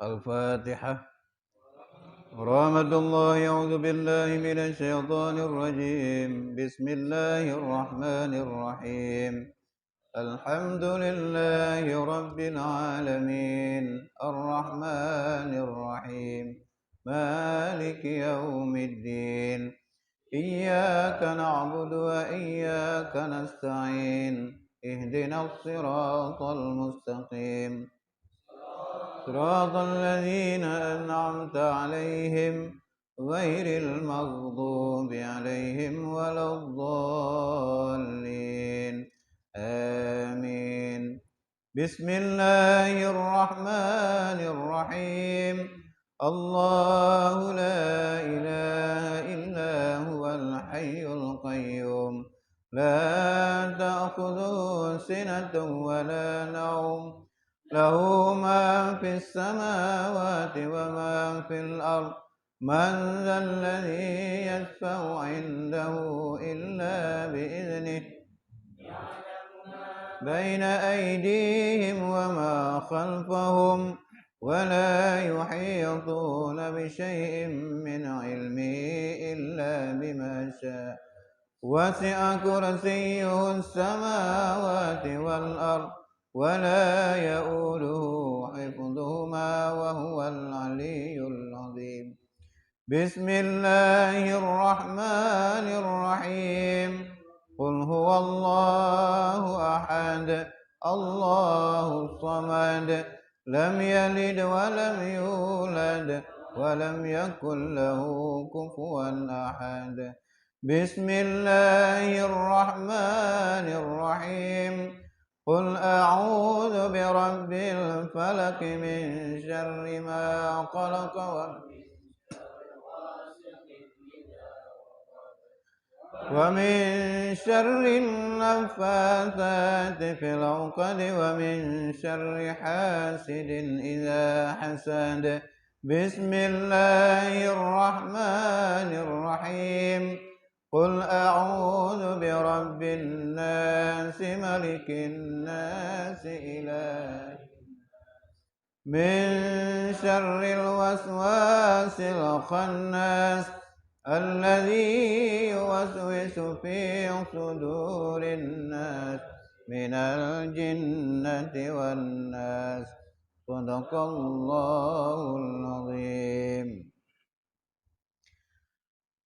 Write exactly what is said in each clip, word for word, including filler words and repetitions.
الفاتحة. ورحمة الله، أعوذ بالله من الشيطان الرجيم. بسم الله الرحمن الرحيم. الحمد لله رب العالمين. الرحمن الرحيم. مالك يوم الدين. إياك نعبد وإياك نستعين. اهدنا الصراط المستقيم. صراط الذين أنعمت عليهم غير المغضوب عليهم ولا الضالين. آمين. بسم الله الرحمن الرحيم. الله لا إله إلا هو الحي القيوم. لا تأخذه سنة ولا نوم. له ما في السماوات وما في الأرض. من ذا الذي يشفع عنده إلا بإذنه. بين أيديهم وما خلفهم. ولا يحيطون بشيء من علمه إلا بما شاء. وسع كرسيه السماوات والأرض. ولا يؤوده حفظهما وهو العلي العظيم. بسم الله الرحمن الرحيم. قل هو الله أحد. الله الصمد. لم يلد ولم يولد. ولم يكن له كفوا أحد. بسم الله الرحمن الرحيم. قل أعوذ برب الفلق، من شر ما خلق، و-، ومن شر النفاثات في العقد، ومن شر حاسد إذا حسد. بسم الله الرحمن الرحيم. قل أعوذ برب الناس، ملك الناس، إله، من شر الوسواس الخناس، الذي يوسوس في صدور الناس، من الجنة والناس. صدق الله العظيم.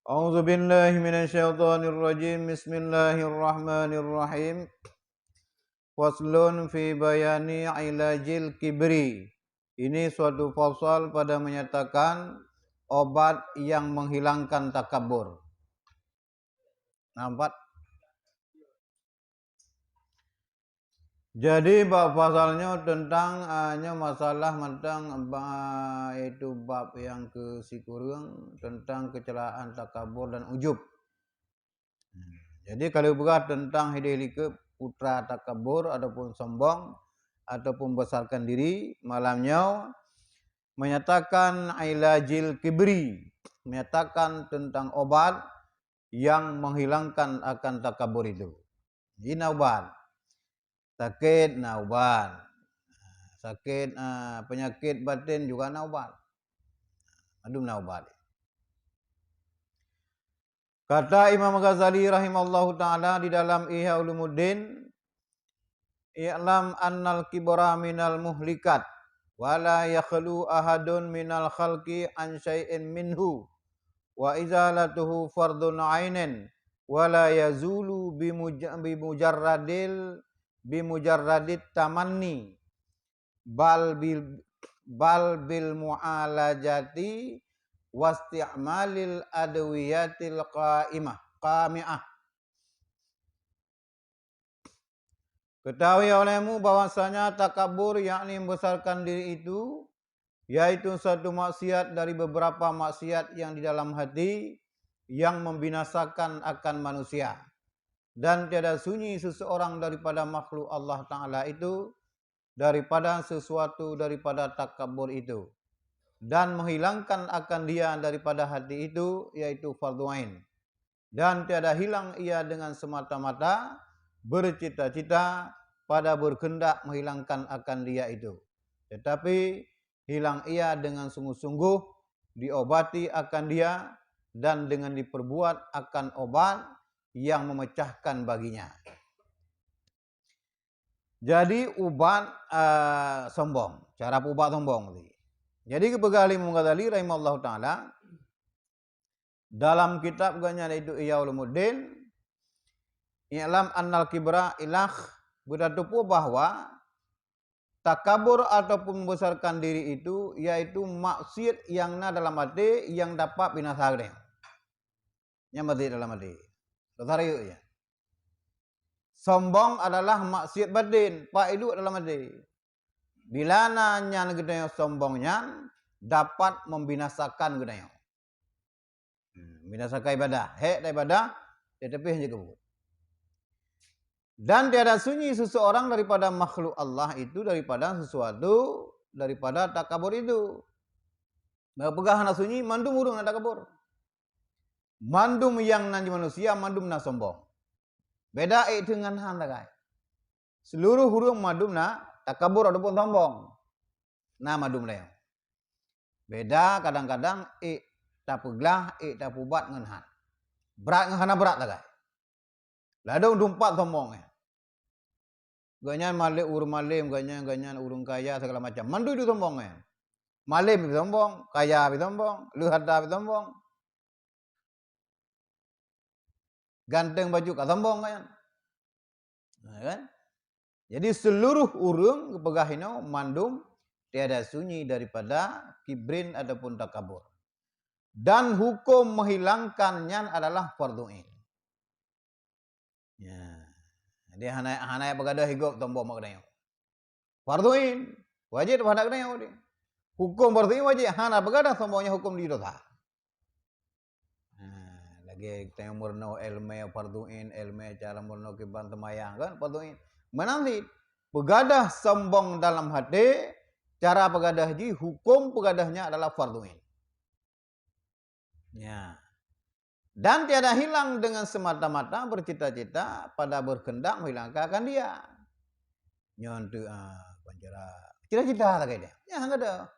أعوذ بالله من الشيطان الرجيم. بسم الله الرحمن الرحيم. Faslun fi bayani ilajil kibri. Ini suatu fasal pada menyatakan obat yang menghilangkan takabur. Nampak? Jadi, bab fasal nyoe teuntang, a, nyoe masalah mantong ba-, yaitu bab nyang keu sikureueng teuntang keucelaan takabur dan ujub. Jadi, ka lheueh peugah teuntang hideh likot putra takabur ataupun sombong ataupun membesarkan diri, malam nyoe menyatakan ilajil kibri, menyatakan teuntang obat yang menghilangkan akan takabur itu. Jih na ubat. Sakét na ubat. Sakét, a, penyakit batin juga na ubat. Mandum na ubat. Kata Imam Ghazali rahimahullahu taala di dalam Ihya Ulumuddin, "I'lam annal kibra minal muhlikat, wa la yakhlu ahadun minal khalqi an syai'in minhu, wa izalatuhu fardun ainin, wa la yazulu bimuj-, bimujarradil, bimujarradit tamanni, bal bil, bal bil mu'alajati wasti'malil adwiyatil qa'imah, qami'ah." Ketahui olehmu bahwasanya takabur, yakni membesarkan diri itu, yaitu satu maksiat dari beberapa maksiat yang di dalam hati yang membinasakan akan manusia. Dan tiada sunyi seseorang daripada makhluk Allah Ta'ala itu daripada sesuatu daripada takabur itu, dan menghilangkan akan dia daripada hati itu, yaitu fardu ain. Dan tiada hilang ia dengan semata-mata bercita-cita pada berkehendak menghilangkan akan dia itu. Tetapi hilang ia dengan sungguh-sungguh, diobati akan dia, dan dengan diperbuat akan obat yang memecahkan baginya. Jadi ubat, eh, sombong, cara peuubat sombong tadi. Jadi geupeugah lé Imam Ghazali rahimahullahu taala dalam kitab geuhnyan yaitu Ihya Ulumuddin, "I'lam annal kibra ilah," beutateupeue bahwa takabur ataupun membesarkan diri itu yaitu maksiat nyang na dalam até nyang dapat binasa geutanyoe. Nyang maté dalam até. Dosa rayeuk nyan. Sombong adalah maksiat batin, pat iduek dalam até. Bila na nyan geutanyoe sombong nyan dapat membinasakan geutanyoe. Hmm, binasakan ibadah, hék ibadah, tetapi hana jeuet keu buet. Dan tiada sunyi seseorang daripada makhluk Allah itu daripada sesuatu, daripada takabur itu. Maka peugah hana sunyi, mandum ureuëng na takabur. Mandum nyang nan di manusia, mandum na sombong. Beda ék teungan han sagai. Seluruh ureuëng mandum na takabur ataupun sombong. Na mandum lé. Beda kadang-kadang ék tapeuglah, ék tapeubat ngon han. Brat ngon hana brat sagai. Ladôm dumpat sombong nyan. Gobnyan malém, ureuëng malém, gobnyan, gobnyan ureuëng kaya segala macam. Mandum itu sombong nyan. Malém pih sombong, kaya pih sombong, leuh atra pih sombong. Ganteng bacut ka sombong kan? Nah, kan? Jadi seluruh ureuëng geupeugah inoe mandum tiada sunyi daripada kibrin ataupun takabur. Dan hukum menghilangkan nyan adalah fardhu ain. Ya. Jadi hana hana peugadôh higob sombong mak geutanyoe. Fardhu ain, wajéb pada geutanyoe deh. Hukum fardhu ain wajéb, hana peugadôh sombong nyan hukum di dosa. Ha, lagée tanyoe meurunoe ilmu fardhu ain, ilmu cara meurunoe kiban seumayang kan fardhu ain. Meunan cit, peugadôh sombong dalam até, cara peugadôh jih, hukum peugadôh nyan adalah fardhu ain. Ya. Dan tiada hilang dengan semata-mata bercita-cita pada berkehendak menghilangkan akan dia. Nyoe tu, ah, pancara. Cita-cita lagée dia. Ya, hana ada.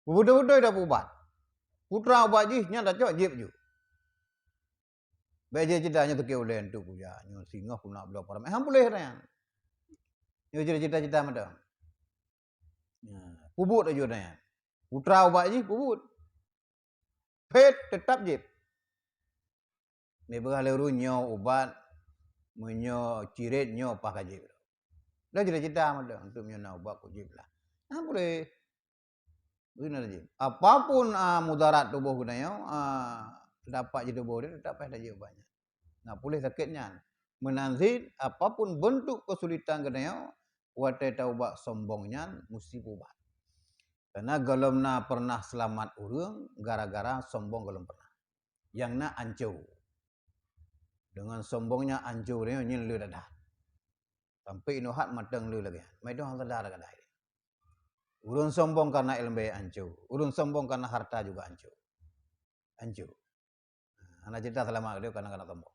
Beutôi-beutôi dah peuubat. Putra ubat jih, nyan dah cok jép ju. Bék jih cita nyoe teuke ulée tu kuya, nyoe singoh kuna bloe param. Eh, han puléh nyan. Nyoe cita-cita mantong. Ya, peubuet laju nyan. Putra ubat jih peubuet. Phet teutap jép. Meubeurah lé ureuëng nyoe ubat, meunyoe cirét nyoe paih ka jép. Dah cita-cita mantong, untuk meunyoe na ubat ku jép lah. Nah, boleh. Beuna jép. Apapun, ah, mudarat tuboh geutanyoe, ah, dapat di tuboh dia tetap payah tajép ubat nyan. Nak puléh sakét nyan. Meunan cit, apapun bentuk kesulitan geutanyoe, watée taubat sombong nyan musti peuubat. Karena gohlom na pernah seulamat ureuëng gara-gara sombong gohlom pernah. Nyang na ancô. Dengan sombongnya ancô nyoe nyan le dadah. Sampai inoe hat mantong le lagée nyan. Meudoh han sadar kadai. Ureuëng sombong karena ilmu ancô. Ureuëng sombong karena harta juga ancô. Ancô. Hana cerita seulamat dia karena, karena sombong.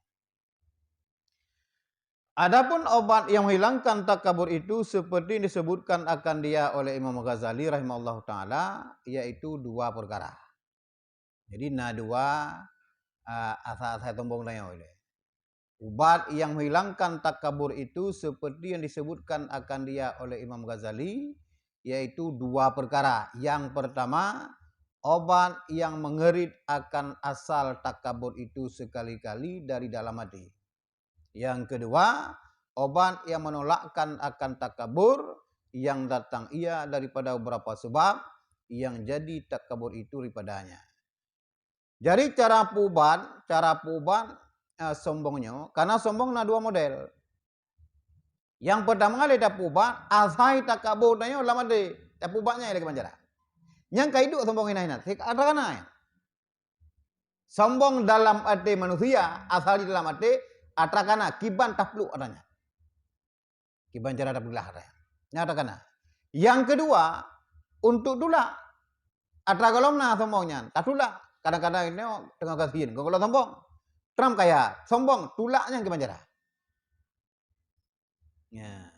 Adapun obat yang menghilangkan takabur itu seperti yang disebutkan akan dia oleh Imam Ghazali rahimahullahu taala, yaitu dua perkara. Jadi na dua, ah, asai-asai sombong tanyoe ilée. Ubat yang menghilangkan takabur itu seperti yang disebutkan akan dia oleh Imam Ghazali, yaitu dua perkara. Yang pertama, obat yang mengerit akan asal takabur itu sekali-kali dari dalam hati. Yang kedua, obat yang menolakkan akan takabur yang datang ia daripada beberapa sebab yang jadi takabur itu daripadanya. Jadi cara peuubat, cara peuubat, eh, sombong nyoe, karena sombong na dua model. Yang pertama kali tapeuubat, asai takabur tanyoe lam até, tapeuubat nyan lagée kiban cara. Nyang ka iduek sombong hina-hina, atra kana. Sombong dalam até manusia, asai di dalam até, atra kana, kiban tapluek atra nyan. Kiban cara tapeuglah atra nyan. Nyan atra kana. Yang kedua, untuk tulak. Atra gohlom na sombong nyan, tatulak. Kadang-kadang nyoe teungoh gasien, gohlom sombong. Tram kaya, sombong, tulak nyan kiban cara. Ya.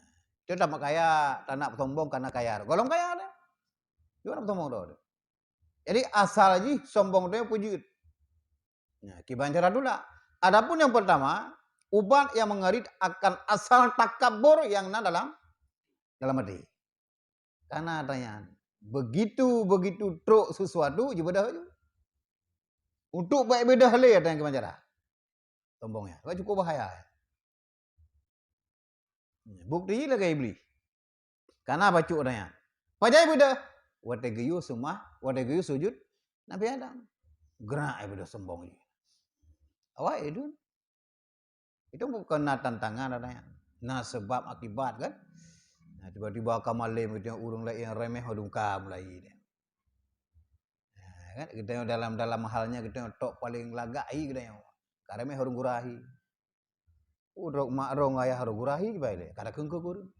Itu tamak kaya, tanak sombong karena kaya. Gohlom kaya dah. Dua sombong droe. Jadi asal jih sombong droe peujeuet. Nah, kiban cara teulah. Adapun yang pertama, ubat yang mengarit akan asal takabur yang na dalam dalam hati. Karena tanya, begitu-begitu trok sesuatu, jibeudôh ju. Untuk baik beudôh lé, tanya kiban cara. Sombong nyan. Sebab cukup bahaya. Bukti lagèe Iblih. Kana bacut nyan. Pajan beudôh? Watèe geuyue seumah, watèe geuyue sujud Nabi Adam. Gerak ai beudôh sombong jih. Awai idun. Itu bukan na tantangan ada nyan. Na sebab akibat kan. Nah, tiba-tiba ka malem gitu ureueng laén remeh dungka mulai dia. Nah, kan kita dalam dalam halnya kita tok paling lagak hi kita. Ka remeh ureueng gurah hi. Udrok mak rong ayah rong gurah hi bae le. Kada keungkeu ureueng.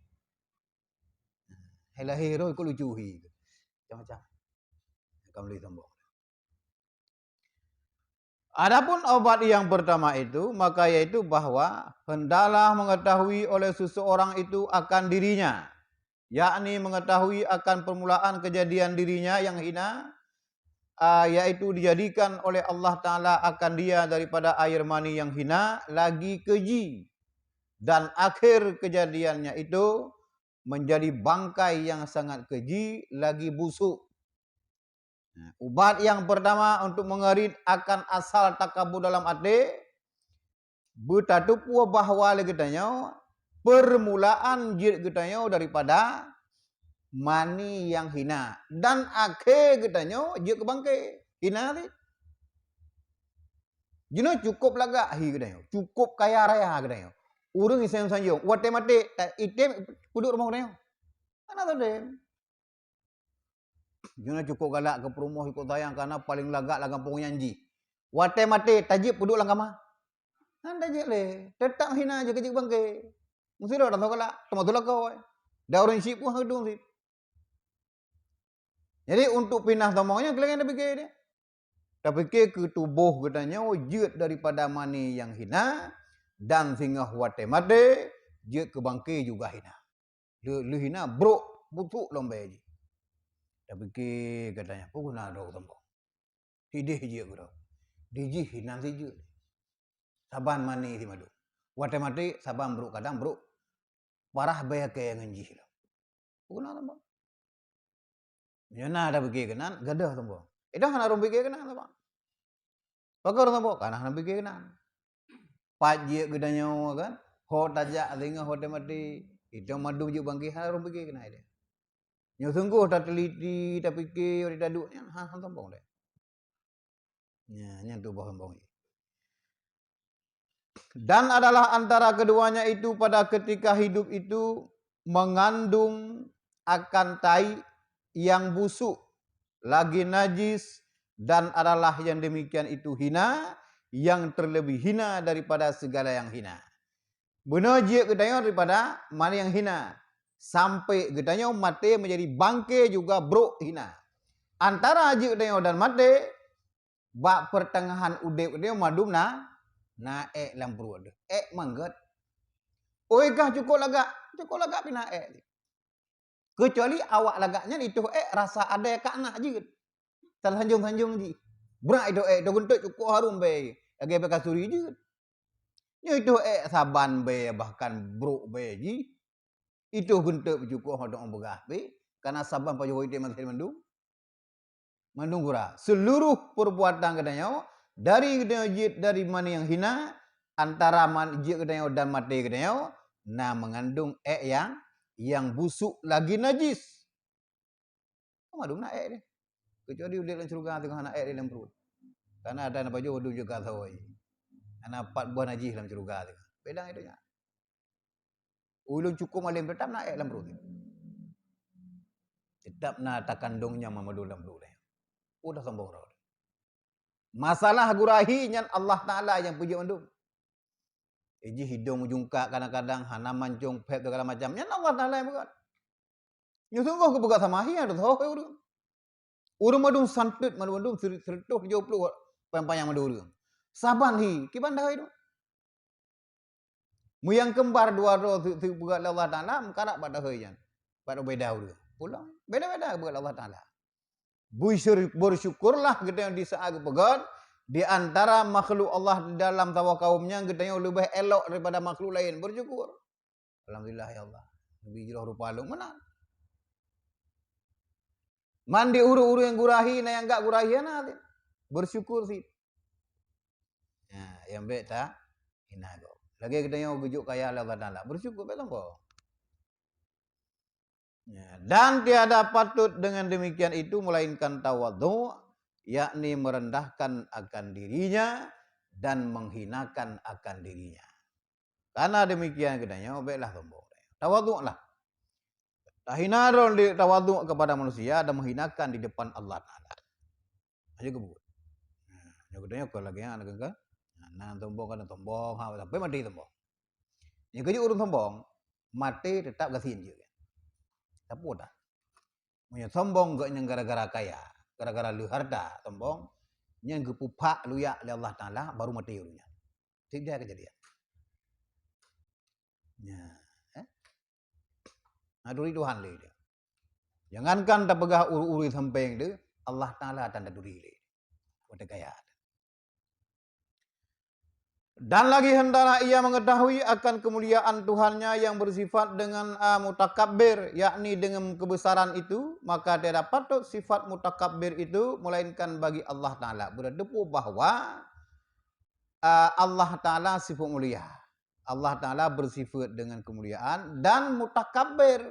Hai lahé roh ikut lucu hi. Macam-macam. Ka meulai sombong. Adapun obat yang pertama itu, maka yaitu bahwa hendaklah mengetahui oleh seseorang itu akan dirinya, yakni mengetahui akan permulaan kejadian dirinya yang hina, ah, yaitu dijadikan oleh Allah Ta'ala akan dia daripada air mani yang hina lagi keji, dan akhir kejadiannya itu menjadi bangkai yang sangat keji lagi busuk. Nah, ubat yang pertama untuk mengarit akan asal takabur dalam até, beutatupeue bahwa lé geutanyoe, permulaan jeuet geutanyoe daripada mani nyang hina, dan akhé geutanyoe jeuet keu bangké. Hina cit. Jinoe cukup lagak hi geutanyoe, cukup kaya raya geutanyoe. Ureueng iseung sanjong, watèe maté, ta-, item peuduek rumoh geutanyoe. Hana tadem. Jinoe cukup galak keu peurumoh, cukup sayang, karena paling lagak lam gampông nyan jih. Watèe maté, tajeuet peuduek lam kama? Hana tajeuet lé. Teutap hina jih keu jeuet bangké. Meusidroe dah galak, teuma teuh lakoe. Dan ureueng syiek pun hana geudong cit. Jadi, untuk pinah sombong nyan, keulengan tapiké dia. Tapiké keu tuboh geutanyoe jeuet daripada mani nyang hina, dan singoh watèe maté, jeuet keu bangké juga hina. Lheueh, lheueh hina, brok, busuk lom bèe jih. Tapiké geutanyoe, peue guna droe sombong? Sideh jeuet keudroe. Dijih hina cit jeuet. Saban mani cit mandum. Watèe maté, saban brok kadang brok parah bèe kèe ngon jih lom. Peue guna sombong? Meunyoe na tapiké keunan, gadôh sombong. Ideh hana ureueng piké keunan sombong. Pakon ureueng sombong? Kana hana piké keunan. Pat jeuet geutanyoe kan, ho tajak singoh watèe maté, itu mandum jeuet bangké hana ureueng piké keunan ideh. Nyoe sunggoh tateliti, tapiké, watèe taduek nyan, ha, hana sombong deh. Nya, nyan tuboh sombong. Dan adalah antara keduanya itu pada ketika hidup itu mengandung akan tai yang busuk, lagi najis, dan adalah yang demikian itu hina, yang terlebih hina daripada segala yang hina. Beuna jeuet geutanyoe daripada mani nyang hina, sampai geutanyoe maté menjadi bangké juga brok hina. Antara jeuet geutanyoe dan maté, bak peutangahan udeb geutanyoe mandum na, na èk lam pruet, èk manggét. Oi kah cukup lagak, cukup lagak pih na èk. Keucuali awak lagak nyan itoh èk rasa adèe ka na jeuet. Tasanjong-sanjong jih. Brat itoh èk, itoh geunteuk cukup harôm bèe, lagèe bèe kasuri jeuet. Nyoe itoh èk saban bèe bahkan brok bèe jih. Itoh geunteuk cukup hana beugah pih, kana saban pajoh item maté mandum. Mandum gura. Seluruh perbuatan geutanyoe, dari geutanyoe jeuet dari mani nyang hina, antara man-, jeuet geutanyoe dan maté geutanyoe, na mengandung èk nyang, nyang busuk lagi najis. Mandum na èk deh. Kecuali udeb lam syeuruga teungoh hana èk di lam pruet. Karena ada na pajoh udeb juga sawoe. Hana pat buah najih lam syeuruga teungoh. Beda itu nya. Ulôn cukup malem tetap na èk lam pruet. Tetap na takandong nyang meumadu lam pruet. Udah sombong roh. Masalah gura hi nyan Allah Taala nyang peujeuet mandum. Ijih idong meujungkak kadang-kadang hana mancong phet segala macam. Nyan Allah Taala nyang peugah. Nyoe sunggoh geupeugah sama hi, ada soe ureueng. Ureueng mandum santet, mandum-mandum seri-, seratus tujuh puluh panyang mandum ureueng. Saban hi, kiban dahôi tu. Meuyang keumbar dua droe su-, su-, peugah lé Allah Taala, meukarat bak dahôi nyan. Bak beda ureueng. Pulang, beda-beda peugah lé Allah Taala. Beusyur-, beusyukurlah geutanyoe di saat geupeugét, di antara makhluk Allah di dalam saboh kaum nyan geutanyoe leubeh elok daripada makhluk laén. Beusyukur. Alhamdulillah ya Allah. Nabi jroh rupa lôn meunan. Man di ureuëng-ureuëng nyang gurahi, na nyang gak gurahi hana cit. Beusyukur cit. Nah, nyang bék ta hina gob. Lagée geutanyoe geujok kaya lé Allah Taala. Beusyukur bék sombong. Ya, dan tiada patut dengan demikian itu melainkan tawadhu, yakni merendahkan akan dirinya dan menghinakan akan dirinya. Karena demikian geutanyoe béklah sombong. Tawadhulah. Tahina droe di tawadhu kepada manusia dan menghinakan di depan Allah Taala. Aja geubeuet. Nah, nyoe geutanyoe kon lagée nyan, nah, sombong kan sombong, ha, sampai maté sombong. Nyoe keujeuet ureuëng sombong, maté teutap gasien jeuet. Tapi dah. Meunyoe sombong geuh nyang gara-gara kaya, gara-gara le harta, sombong, nyang geupeupak luyak lé Allah Taala, baru maté ureuëng nyan. Tidak kejadian. Ya, eh? Nah, turi Tuhan lé dia. Jangankan tapeugah ureuëng-ureuëng sampéng tu, Allah Taala tan taturi lé. Watée kaya. Dan lagi hendaklah ia mengetahui akan kemuliaan Tuhannya yang bersifat dengan, ah, mutakabbir, yakni dengan kebesaran itu, maka tiada patut sifat mutakabbir itu melainkan bagi Allah Taala. Berarti bahwa, ah, Allah Taala sifat mulia. Allah Taala bersifat dengan kemuliaan dan mutakabbir.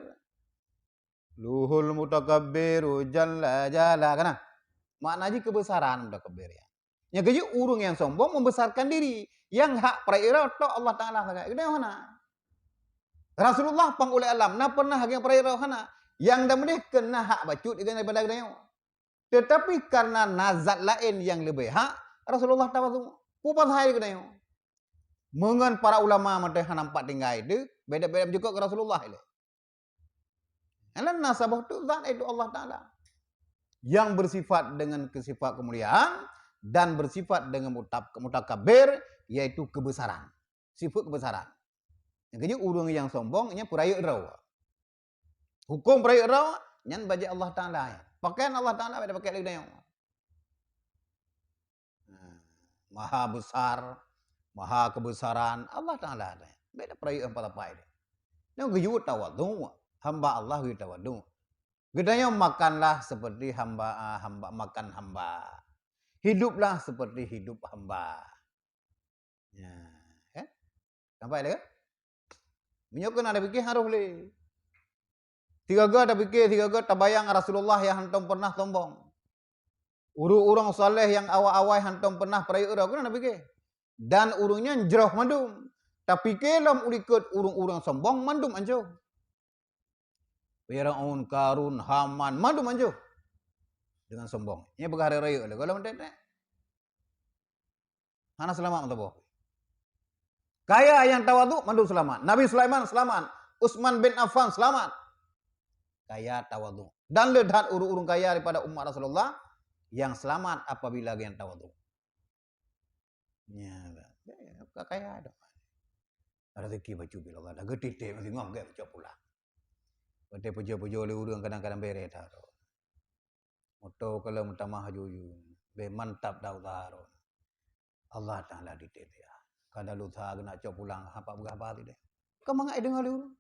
Luhul mutakabbiru jalla jalla, kana? Makna jih kebesaran mutakabbir ya. Nyang keujeuet ureuëng nyang sombong membesarkan diri. Nyang hak peuraya droe tok Allah Taala sagai. Geutanyoe hana. Rasulullah pang ulée alam na pernah nyang peuraya droe hana. Nyang dan meudeh keu na hak bacut daripada geutanyoe. Tetapi karena na zat laén nyang leubeh hak, Rasulullah tawadhu. Peue pasai geutanyoe? Meungon para ulama mantong hana nampak tinggai teuh, beda-beda jukok keu Rasulullah ilée. Karena na saboh tu zat, yaitu Allah Taala, yang bersifat dengan sifat kemuliaan dan bersifat dengan mutak-, mutakabbir, yaitu kebesaran. Sifat kebesaran. Nyang keujeuet ureuëng nyang sombong, nyan peuraya droe. Huköm peuraya droe, nyan bajée Allah Taala. Pakaian Allah Taala beda pakai lé geutanyoe. Nah, maha besar, maha kebesaran Allah Taala. Beda peuraya empat apa itu. Nyoe geuyue tawadhu, hamba Allah geuyue tawadhu. Geutanyoe makanlah seperti hamba, ah, hamba makan hamba. Hiduplah seperti hidup hamba. Ya, kan? Nampak lé kan? Meunyoe keunan tapiké harôh lé. Sigaga tapiké, sigaga tabayang Rasulullah nyang hantom pernah sombong. Ureuëng-ureuëng saleh nyang awai-awai hantom pernah peuraya droe, keunan tapiké. Dan ureuëng nyan jroh mandum. Tapiké lom u likot ureuëng-ureuëng sombong mandum ancoe. Firaun, Karun, Haman, mandum ancoe. Dengan sombong. Nyan peugah rayeuk-rayeuk lé, gohlom enteuk-enteuk. Hana seulamat meutuboh. Kaya nyang tawadhu, mandum seulamat. Nabi Sulaiman seulamat. Utsman bin Affan seulamat. Kaya tawadhu. Dan le that ureuëng-ureuëng kaya daripada umat Rasulullah nyang seulamat apabila nyang tawadhu. Nya, ka kaya dah. Rezeki bacut bak Allah, dah geutitip, singoh gét cok pulang. Watée pujoe-pujoe lé ureuëng kadang-kadang bereh that. Moto ka lheueh meutamah aju-aju, beh mantap dah usaha droe. Allah Taala dititip ya. Kada lusa keuneuk cok pulang, hapa peugah haba sideh. Ka mangat deungoe lé ureuëng.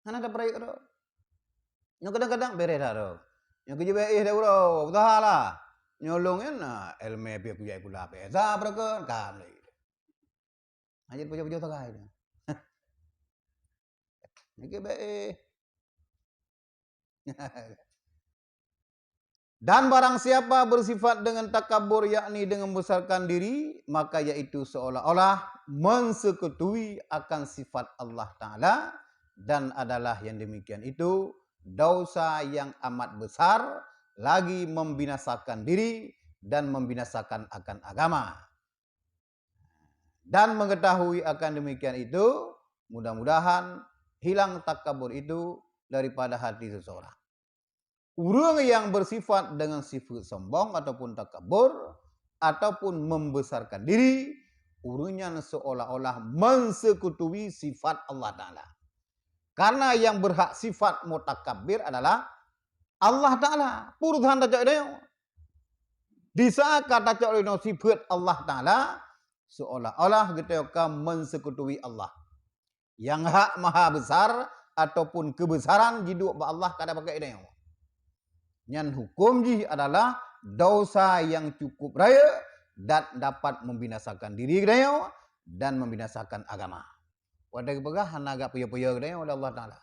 Hana tapeurayek droe. Nyoe kadang-kadang bereh that droe. Nyoe keujeuet bèk éh that uroe, usaha lah. Nyoe lôn nyan na, ilmu pih kujak kula pih. Sa peureukeun, ka lé. Hana jeuet pujoe-pujoe sagai tu. Nyoe keujeuet bèk éh. Dan barang siapa bersifat dengan takabur, yakni dengan membesarkan diri, maka yaitu seolah-olah mensekutuwi akan sifat Allah Taala, dan adalah yang demikian itu dosa yang amat besar, lagi membinasakan diri dan membinasakan akan agama. Dan mengetahui akan demikian itu, mudah-mudahan hilang takabur itu daripada hati seseorang. Ureuëng nyang bersifat dengan sifat sombong ataupun takabur ataupun membesarkan diri, ureuëng nyan seolah-olah mensekutuwi sifat Allah Taala. Karena yang berhak sifat mutakabir adalah Allah Taala, peue urusan tacok tanyoe. Di saat ka tacok tanyoe sifeuet Allah Taala, seolah-olah geutanyoe ka mensekutuwi Allah. Nyang hak maha besar ataupun kebesaran jiduek bak Allah ka tapakék tanyoe. Nyan huköm jih adalah dosa nyang cukup rayeuk dan dapat membinasakan diri geutanyoe dan membinasakan agama. Watée geupeugah hana geupeue-peue geutanyoe oleh Allah Taala.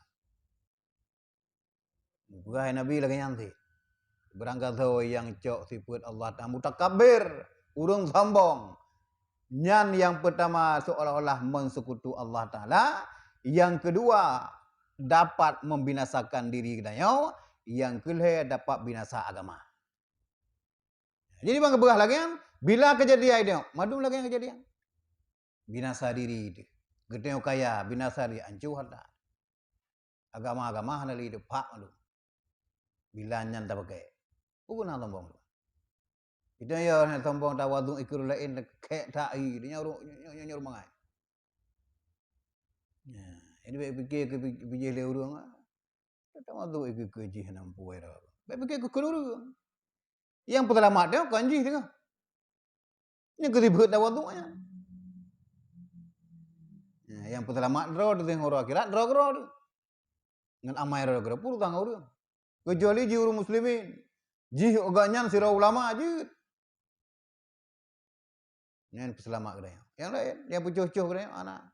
Geupeugah Nabi lagée nyan cit. Barangkasoe nyang cok sifeuet Allah Taala mutakabir, ureuëng sombong. Nyan nyang peutama seolah-olah mensekutu Allah Taala, nyang keudua dapat membinasakan diri geutanyoe, nyang keulhée dapat binasa agama. Jadi ban geupeugah lagée nyan, bila keujadian nyoe, mandum lagée nyan keujadian. Binasa diri teuh. Geutanyoe kaya, binasa diri, ancô hareuta. Agama-agama hana lé teuh, pak mandum. Bila nyan tapakék. Peue guna sombong tu? Kita ya hana sombong, tawadhu ikeue laén, kek tak i, dia nyoe nyoe nyoe mangai. Ya, jadi baik fikir ke bijih lé ureuëng. Tawadhu ikeue jih hana mampu era. Baik fikir ke ureuëng. Nyang peuseulamat dia kan jih tengah. Nyang keuribet tawadhu nyan. Ya, nyang peuseulamat droe teuh uroe akhirat droe keudroe teuh. Ngon amai droe keudroe pun utang ureuëng. Kecuali jih ureuëng muslimin. Jih gobnyan sidroe ulama jeuet. Nyan peuseulamat geutanyoe. Nyang laén, nyang peucoh-coh geutanyoe hana.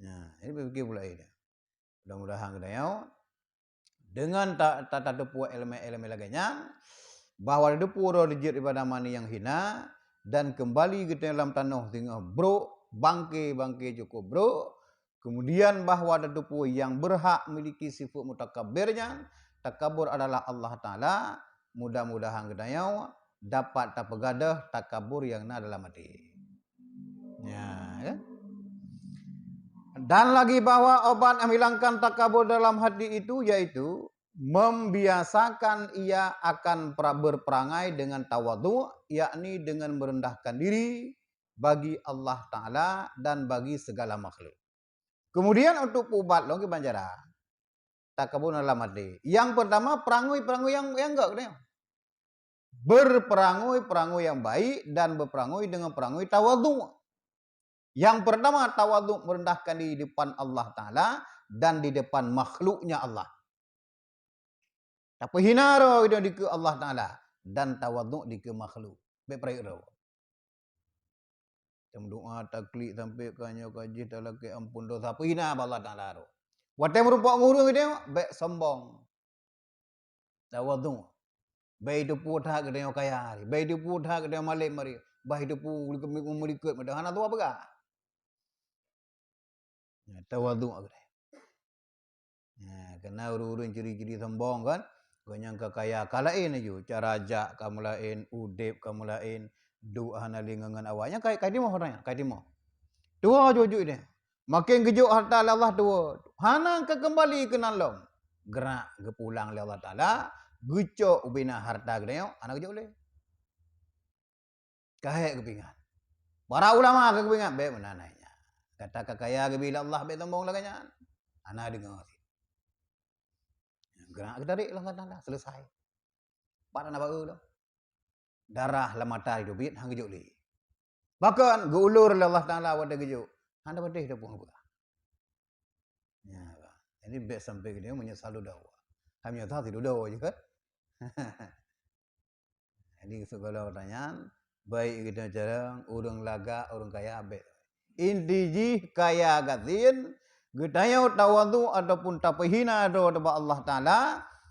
Nah, jadi berpikir pula dia. Mudah-mudahan geutanyoe dengan ta- ta- tateupeue ilmu-ilmu lagée nyan, bahwa tateupeue droe jeuet daripada mani nyang hina dan keumbali geutanyoe lam tanoh singoh brok, bangke-bangke cukup brok, kemudian bahwa tateupeue nyang berhak miliki sifeuet mutakabir nyan, takabur adalah Allah Taala, mudah-mudahan geutanyoe dapat tapeugadôh takabur nyang na dalam até. Ya, ya. Dan lagi bahwa obat menghilangkan takabur dalam hati itu yaitu membiasakan ia akan pra- berperangai dengan tawadhu, yakni dengan merendahkan diri bagi Allah Taala dan bagi segala makhluk. Kemudian untuk peuubat lom kiban cara. Takabur dalam até. Yang pertama, perangui-perangui yang yang gak kena. Berperangui-perangui yang baik dan berperangui dengan perangui tawadhu. Yang pertama, tawadhu merendahkan diri di depan Allah Taala dan di depan makhluknya Allah. Tapeuhina droe dikeue Allah Taala dan tawadhu dikeue makhluk. Bék peurayek droe. Tameudoa taklik sampai ka nyoe ka jih talakée amphon dosa, peuhina bak Allah Taala droe. Watée meurumpok ngon ureuëng geutanyoe, bék sombong. Tawadhu. Bék teupeue that geutanyoe kaya hari, bék teupeue that geutanyoe malém hari, bah teupeue meulikot meudah hana tuha peugah. Tawadhu geutanyoe. Nah, kena ureuëng-ureuëng ciri-ciri sombong kan, gobnyan ka kaya ka laén laju, cara jak ka meulaén, udeb ka meulaén, duek hana lé ngon awaknyan, kai kai timoh orang nyan, kai timoh. Tuha jujui deh. Makin geujok harta lé Allah tuha, hana ka keumbali keunan lom. Gerak geupulang lé Allah Taala, geucok ubena harta geutanyoe, hana geujok lé. Ka hék geupingat. Para ulama ka geupingat, bék meunan hai nyan. Gata ka kaya geubri lé Allah, bék sombong lagée nyan. Hana deungoe sit. Gerak geutarék lom gata dah, selesai. Pat hana baeu lom. Darah lam mata jiteubiet han geujok lé. Bahkan geuulur lé Allah Taala watée geujok, hana patéh teupeue peugah. Ya, jadi bék sampai geutanyoe meunyeusal dudoe. Hai meunyeusal sit dudoe je kan. Jadi, sigala pertanyaan, baik geutanyoe carông, ureuëng lagak, ureuëng kaya, bék. Inti jih kaya gasien, geutanyoe tawadhu ataupun tapeuhina droe bak Allah Taala,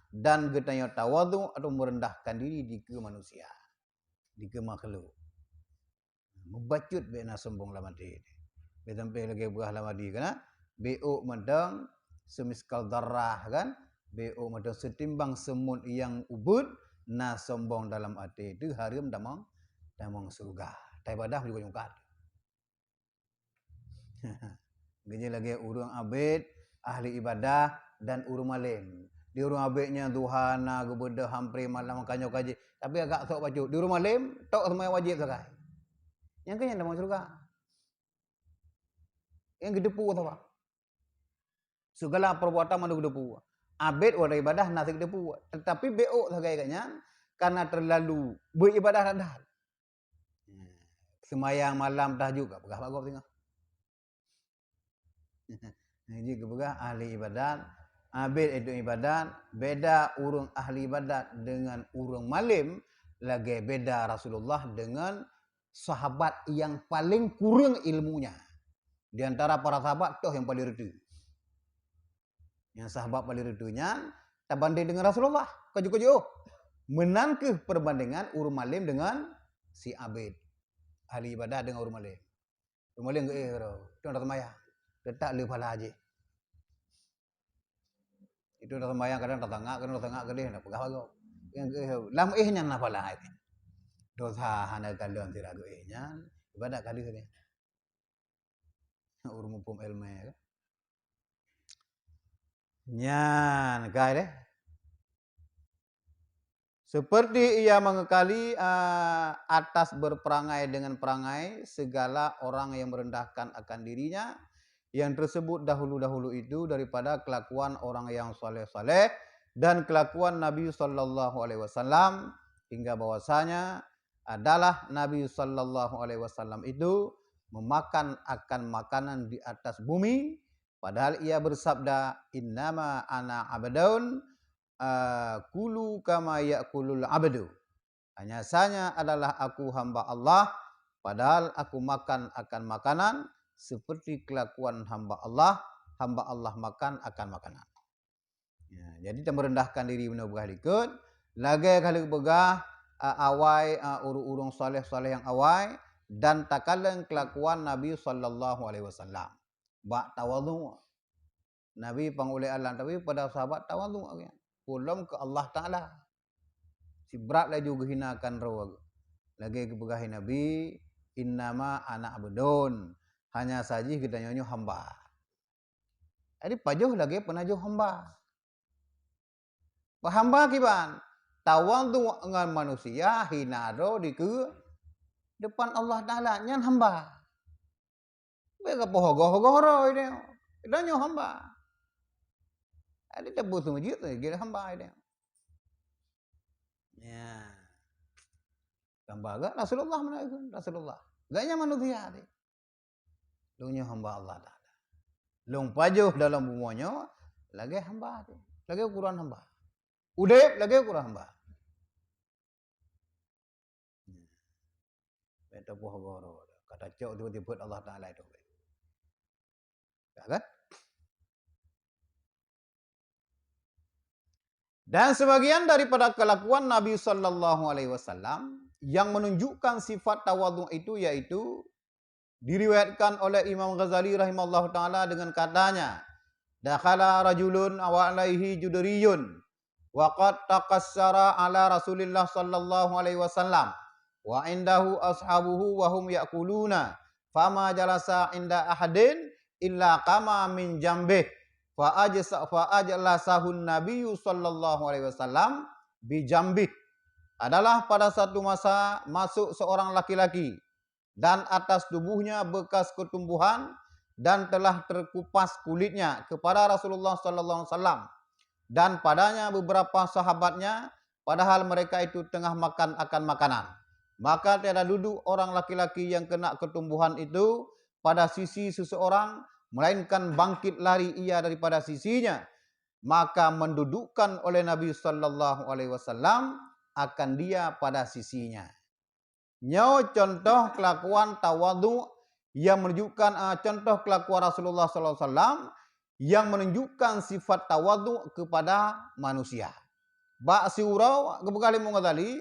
dan geutanyoe tawadhu ataupun meurendahkan diri dikeue manusia, dikeue makhluk. Meubacut bék na sombong lam até. Bék sampai lagée buah lam adi kan, bék ôk mantong seumiskal darah kan, bék ôk mantong seutimbang seumut nyang ubeuet, na sombong dalam até teuh hareuem tamong, tamong syeuruga. Taibadah meujugak-jugak. Geujak lagée ureuëng abét, ahli ibadah, dan ureuëng malém. Di ureuëng abét nyan tuha na geubeudôh hampré malam ka nyoe ka jih, tapi agak sok bacut. Di ureuëng malém, tok seumuanya wajéb sagai. Nyang keu nyan tamong syeuruga. Nyang geuteupeue saban. Segala perbuatan mandum geuteupeue. Abet watée ibadah na sigeuteupeue, teutapi bék sagai geuh nyan, karena teulalu beuibadah that-that. Seumayang malam tahajud ka peugah bak gob singoh. Jeuet geupeugah ahli ibadat, abet itu ibadat, beda ureuëng ahli ibadat dengan ureuëng malem, lagée beda Rasulullah dengan sahabat yang paling kureueng ilmunya. Di antara para sahabat toh yang paling reuteuh. Nyang sahabat paling reuteuh nyan tabandeng dengan Rasulullah. Kaju-kaju, oh, meunan kheueh perbandingan ureuëng malem dengan si abet. Ahli ibadah dengan ureuëng malem. Ureuëng malem geuéh keudroe, itu na seumayang. Teutap le pahala jih. Itu na seumayang kadang tatangak, kadang tatangak keudeh, na peugah bagoe. Nyang geuéh, lam éh nyan na pahala jih. Dosa hana kalon sira geuéh nyan, ibadat ka lheueh nyan. Ureuëng muphom ilmu ka. Nyan kai deh. Seperti ia mengekali, eh, atas berperangai dengan perangai segala orang yang merendahkan akan dirinya, yang tersebut dahulu-dahulu itu daripada kelakuan orang yang saleh-saleh dan kelakuan Nabi sallallahu alaihi wasallam, hingga bahwasanya adalah Nabi sallallahu alaihi wasallam itu memakan akan makanan di atas bumi, padahal ia bersabda, "Innama ana abdun, akulu kama ya'kulul abdu." Hanya sanya adalah aku hamba Allah, padahal aku makan akan makanan seperti kelakuan hamba Allah, hamba Allah makan akan makanan. Ya, jadi tameurendahkan diri meunoe beugah likot, lagée ka lheueh beugah, a, awai, a, ureuëng-ureuëng saleh-saleh nyang awai, dan takalon kelakuan Nabi sallallahu alaihi wasallam bak tawadhu. Nabi pang ulée alam, tapi pada sahabat tawadhu awaknyan. Pulom keu Allah Taala. Sibrat laju geuhinakan droe. Lagée geupeugah Nabi, "Innama ana abdun." Hanya saji geutanyoe nyoe hamba. Jadi pajoh lagée peunajoh hamba. Bah hamba kiban, tawadhu ngon manusia hina droe dikeue depan Allah Taala, nyan hamba. Bék ka poh goh-goh roh ideh. Ideh nyoe hamba. Jadi teupeu seumeujiet lagée hamba ideh. Ya. Hamba gak Rasulullah mana itu? Rasulullah. Gaknya manusia tadi. Lôn nyoe hamba Allah Taala. Lôn pajoh dalam bumoe nyoe lagée hamba tu. Lagée ukuran hamba. Udeb lagée ukuran hamba. Bék tapoh goro. Ka tacok tiba-tiba Allah Taala itu. Ya kan? Dan sebagian daripada kelakuan Nabi sallallahu alaihi wasallam yang menunjukkan sifat tawadhu itu yaitu diriwayatkan oleh Imam Ghazali rahimahullahu taala dengan katanya, "Dakhala rajulun wa alaihi judariyun wa qad taqassara ala Rasulillah sallallahu alaihi wasallam wa indahu ashabuhu wa hum ya'kuluna, fama jalasa inda ahadin illa qama min jambih, fa ajsa-, fa ajlasahun nabiyyu sallallahu alaihi wasallam bi jambih." Adalah pada satu masa masuk seorang laki-laki dan atas tubuhnya bekas ketumbuhan dan telah terkupas kulitnya kepada Rasulullah sallallahu alaihi wasallam dan padanya beberapa sahabatnya, padahal mereka itu tengah makan akan makanan. Maka tiada duduk orang laki-laki yang kena ketumbuhan itu pada sisi seseorang, melainkan bangkit lari ia daripada sisinya. Maka mendudukkan oleh Nabi sallallahu alaihi wasallam akan dia pada sisinya. Nyoe contoh kelakuan tawadhu yang menunjukkan, ah, contoh kelakuan Rasulullah sallallahu alaihi wasallam yang menunjukkan sifat tawadhu kepada manusia. Bak siuroe geupeugah lé Imam Ghazali,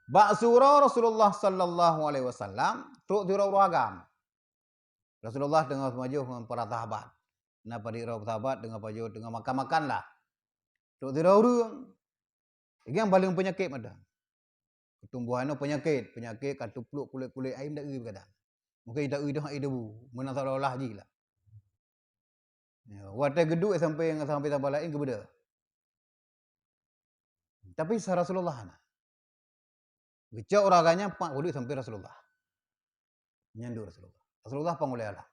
bak siuroe Rasulullah sallallahu alaihi wasallam trok siuroe ureuëng agam. Rasulullah teungoh seumajoh ngon para sahabat. Na padit droe sahabat teungoh pajoh, teungoh makan-makan lah. Trok sidroe ureuëng. Lagée nyang paleng peunyakét mata. Keutumbuhan nyoe peunyakét, peunyakét ka teuplok kulét-kulét, ai meudaeu kadang. Mungken daeu dah ai debu, meunan seolah-olah jih lah. Ya, watée geuduek sampai, sampai sahabat laén geubeudôh. Tapi sa Rasulullah na. Geucok ureuëng agam nyan pat geuduek sampai Rasulullah. Nyan duek Rasulullah. Rasulullah pang ulée alam.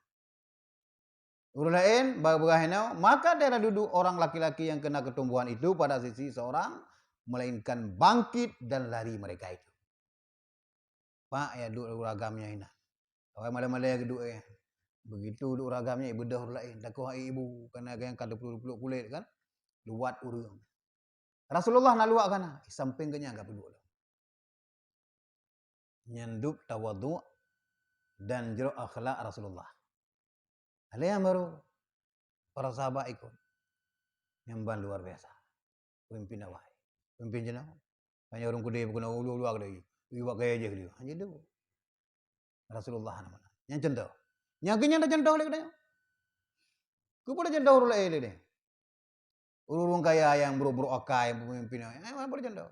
Ureuëng laén bak beurah inoe, maka tiada duduk orang laki-laki yang kena ketumbuhan itu pada sisi seorang, melainkan bangkit dan lari mereka itu. Pak ya duek ureuëng agam nyan inan. Awai malée-malée geuduek eh. Begitu duek ureuëng agam nyan ibeudôh ureuëng laén, takot hai ibu, karena nyang ka teupluek-pluek kulét kan. Luwat ureuëng. Rasulullah na luwat kana, sampéng geuh nyan ka peuduek lom. Nyan dub tawadhu dan jroh akhlak Rasulullah. Ada yang baru para sahabat ikut. Nyang ban luar biasa. Pemimpin awai. Pemimpin jenang. Hanya ureuëng keudeh bukan ulu-ulu keudeh. Iwak gaya je dia. Hanya tu. Rasulullah nama. Yang contoh. Yang kenyang dah contoh lagi dah. Kepada contoh ureuëng lain lagi. Ureuëng kaya yang buruk-buruk akai pemimpin. Yang mana boleh contoh?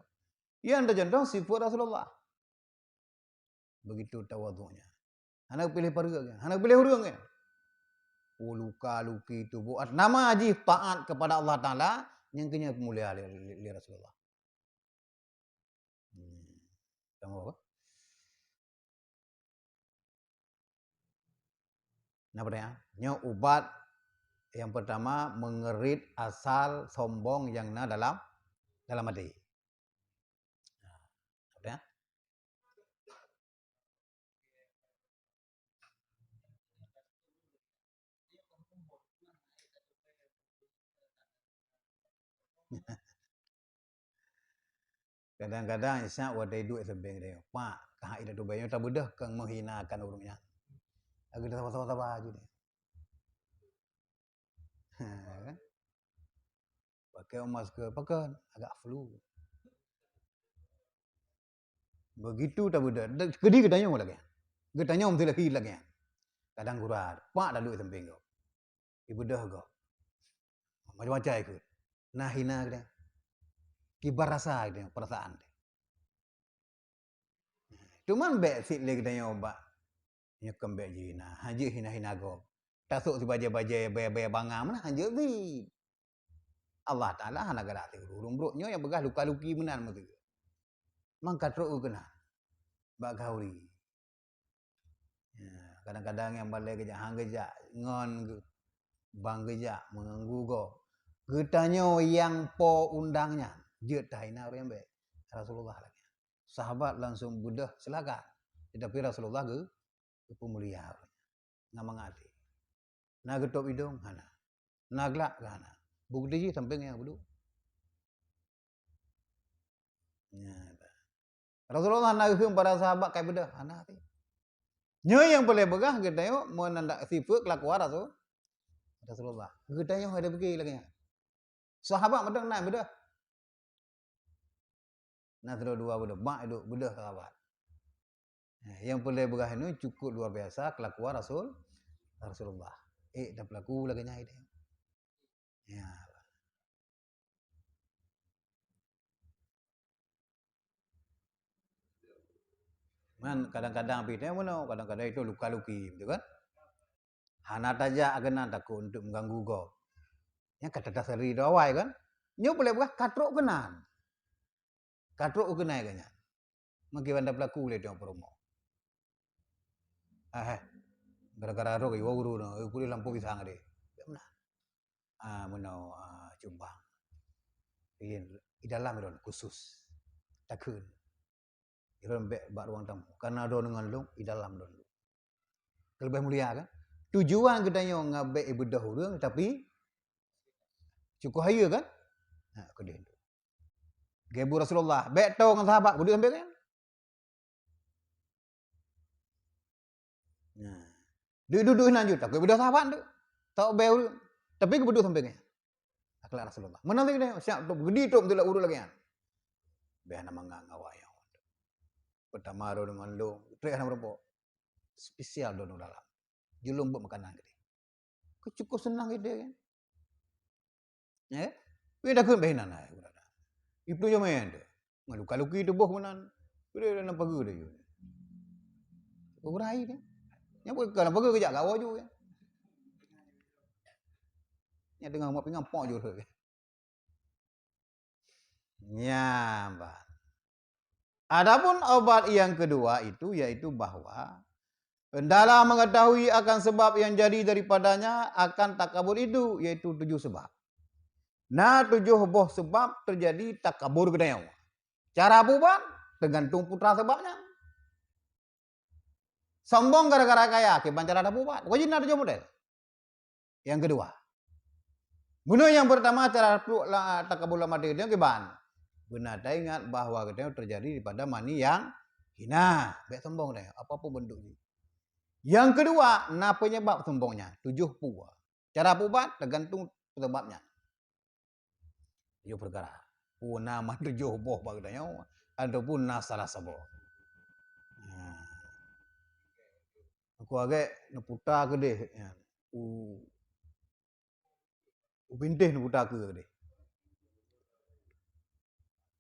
Yang ada contoh sifat Rasulullah. Begitu tawaduknya. Hana pilih pareuk, hana pilih ureuëng. Oh, luka luki tuboh. Nama jih taat kepada Allah Taala, nyang keunyan mulia lé, lé, lé Rasulullah. Hmm. Tengok apa? Nah, pertanyaan. Nyoe ubat yang pertama mengerit asal sombong yang na dalam, dalam hati. Nah, pertanyaan. Kadang-kadang Isa watée duek sampéng dia, "Pak, kah hai dah tubée nyoe tabeudôh keu menghinakan ureuëng nyan." Lagi dah sabar-sabar aja dia. Ha, kan? Pakai masker, pakai agak flu. Begitu tabeudôh, keudi geutanyoe lagée nyan. Geutanyoe meuteulaki lagée nyan. Kadang gura, pak lalu sampéng gob. Ibeudôh gob. Macam-macam ikut. Nah, hina geutanyoe. Kiban rasa geutanyoe, perasaan. Cuman bék sit lé geutanyoe bak. Nyoe keumbék jihina, hana jeuet hina-hina gob. Tasok sibajée-bajée, bajée-bajée banga meunan hana jeuet sit. Allah Taala hana galak sit ureuëng brok nyoe nyang peugah luka-luki meunan meuteugah. Mangka trok keunan bak gauri. Ya, kadang-kadang nyang balée geujak, han geujak ngon geu-, bang geujak meuganggu gob. Geutanyoe nyang po undang nyan jeuet tahina ureuëng bék. Rasulullah lagée nyan. Sahabat langsung beudôh silakan. Tetapi Rasulullah geu-, geupeumulia ureuëng nyan. Ngon mangat até. Na geutôb idong? Hana. Na glak? Hana. Bukeuti jih sampéng nyang peuduek. Nyan. Rasulullah na geuheueng para sahabat kai beudôh? Hana até. Nyoe nyang peureulée peugah geutanyoe meunan dak sifeuet keulakuan Rasul, Rasulullah. Geutanyoe ada pike lagée nyan. Sahabat mantong na beudôh. Na sidroe dua beudôh, bak duek beudôh sahabat. Eh, nyang peureulée peugah nyoe cukup luar biasa keulakuan Rasul, Rasulullah. Eh, tapeulaku lagée nyan ideh. Ya. Man kadang-kadang pih meunoe, kadang-kadang itu luka-luki, betul kan? Hana tajak keunan takot untuk mengganggu gob. Nyan ka tatasari dua awai kan? Nyoe peureulée peugah ka trok keunan. Ka trok keunan geuh nyan. Meukiban tapeulaku lé teungoh peurumoh. Ah, eh. Gara-gara roh iwa guru no, eh, pulih lampu pisang deh. Meunan. Ah, meunoe, ah, cumbang. Iya, di dalam ron khusus. Takheun. Ilôn bék bak ruang tamu. Karena droeneuh ngon lôn, di dalam droeneuh. Keuleubeh mulia kan? Tujuan geutanyoe ngon bék ibeudôh ureuëng, tapi cukup hayeue kan? Ha, keudeh tu. Geubu Rasulullah, bék toe ngon sahabat, beudôh sampai kan? Nah. Duek-duek nan jeuet, takot beudôh sahabat tu. Tawak beu ureuëng. Tapi geubeudôh sampai nyan. Akhlak Rasulullah. Meunan lagée nyoe, siap tu, geudi tu beutôi ureuëng lagée nyan. Beh hana mangat ngon awak nyoe. Pertama droeneuh ngon lôn, trek hana meurumpok. Spesial droeneuh dalam. Jeuet lôn beuet makanan keudeh. Keu cukup seunang ideh kan. Ya? Weh takheun beh nan hai. Ipeu jamaah tu. Ngon luka-luki tuboh meunan. Keudeh dalam pageue tu. Beuraya dia. Nyang bukan dalam pageue kejak gawa ju ya. Nyang tengah mak pingan pok ju. Nyan, bah. Adapun obat yang kedua itu, yaitu bahwa Hendaklah mengetahui akan sebab yang jadi daripadanya akan takabur itu, yaitu tujuh sebab. Na tujoh boh seubab teujadi takabur geutanyoe. Cara peuubat teugantung peue teuma seubab nyan. Sombong gara-gara kaya, kiban cara tapeuubat. Wajéb na tujoh model. Nyang keudua, bunoe nyang peurtama cara pluek la-, takabur lam até geutanyoe kiban. Beuna taingat bahwa geutanyoe teujadi daripada mani nyang hina. Bék sombong deh, apapun bentuk jih. Nyang keudua, na penyebab sombong nyan. Tujoh peue. Cara peuubat teugantung peusabab nyan. Tujoh peukara. Peue na mantong tujoh boh bak geutanyoe, ataupun na salah saboh. Nah. Aku agak neuputa keudeh nyan. U, u pinteh neuputa keudeh.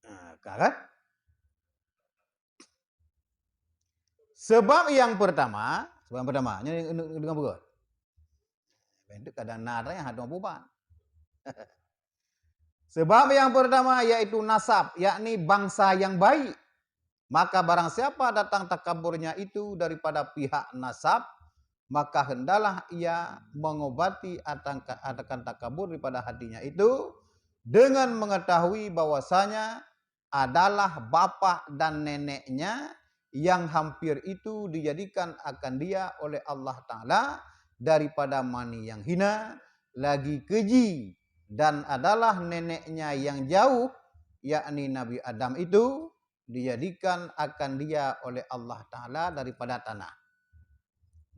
Nah, ka kan? Sebab nyang peurtama, sebab nyang peurtama, nyoe deungon beugöt. Kadang na nyang hana peuubat. Sebab nyang peurtama yaitu nasab, yakni bangsa nyang baik. Maka barang siapa datang takaburnya itu daripada pihak nasab, maka hendaklah ia mengobati atangka-, akan takabur daripada hatinya itu dengan mengetahui bahwasanya adalah bapak dan neneknya yang hampir itu dijadikan akan dia oleh Allah Taala daripada mani yang hina, lagi keji, dan adalah neneknya yang jauh, yakni Nabi Adam itu, dijadikan akan dia oleh Allah Taala daripada tanah.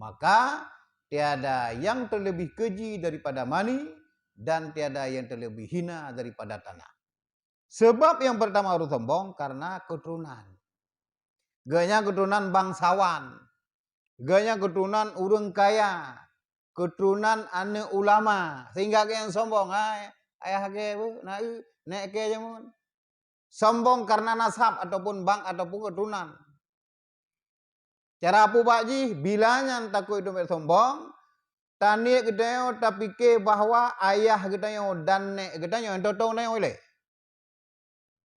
Maka tiada yang terlebih keji daripada mani, dan tiada yang terlebih hina daripada tanah. Sebab nyang peurtama ureuëng sombong karena keuturonan. Geuhnyan keuturonan bangsawan. Geuhnyan keuturonan ureuëng kaya. Keuturonan aneuëk ulama. Sehingga geuhnyan sombong, "Hai, ayah kèe beuh, na eu, nèk kèe jameun." Sombong karena nasab ataupun bang ataupun keuturonan. Cara peuubat jih, bila nyan takot teuma sombong, taniet geutanyoe tapike bahwa ayah geutanyoe dan nèk geutanyoe nyang totong geutanyoe ilée.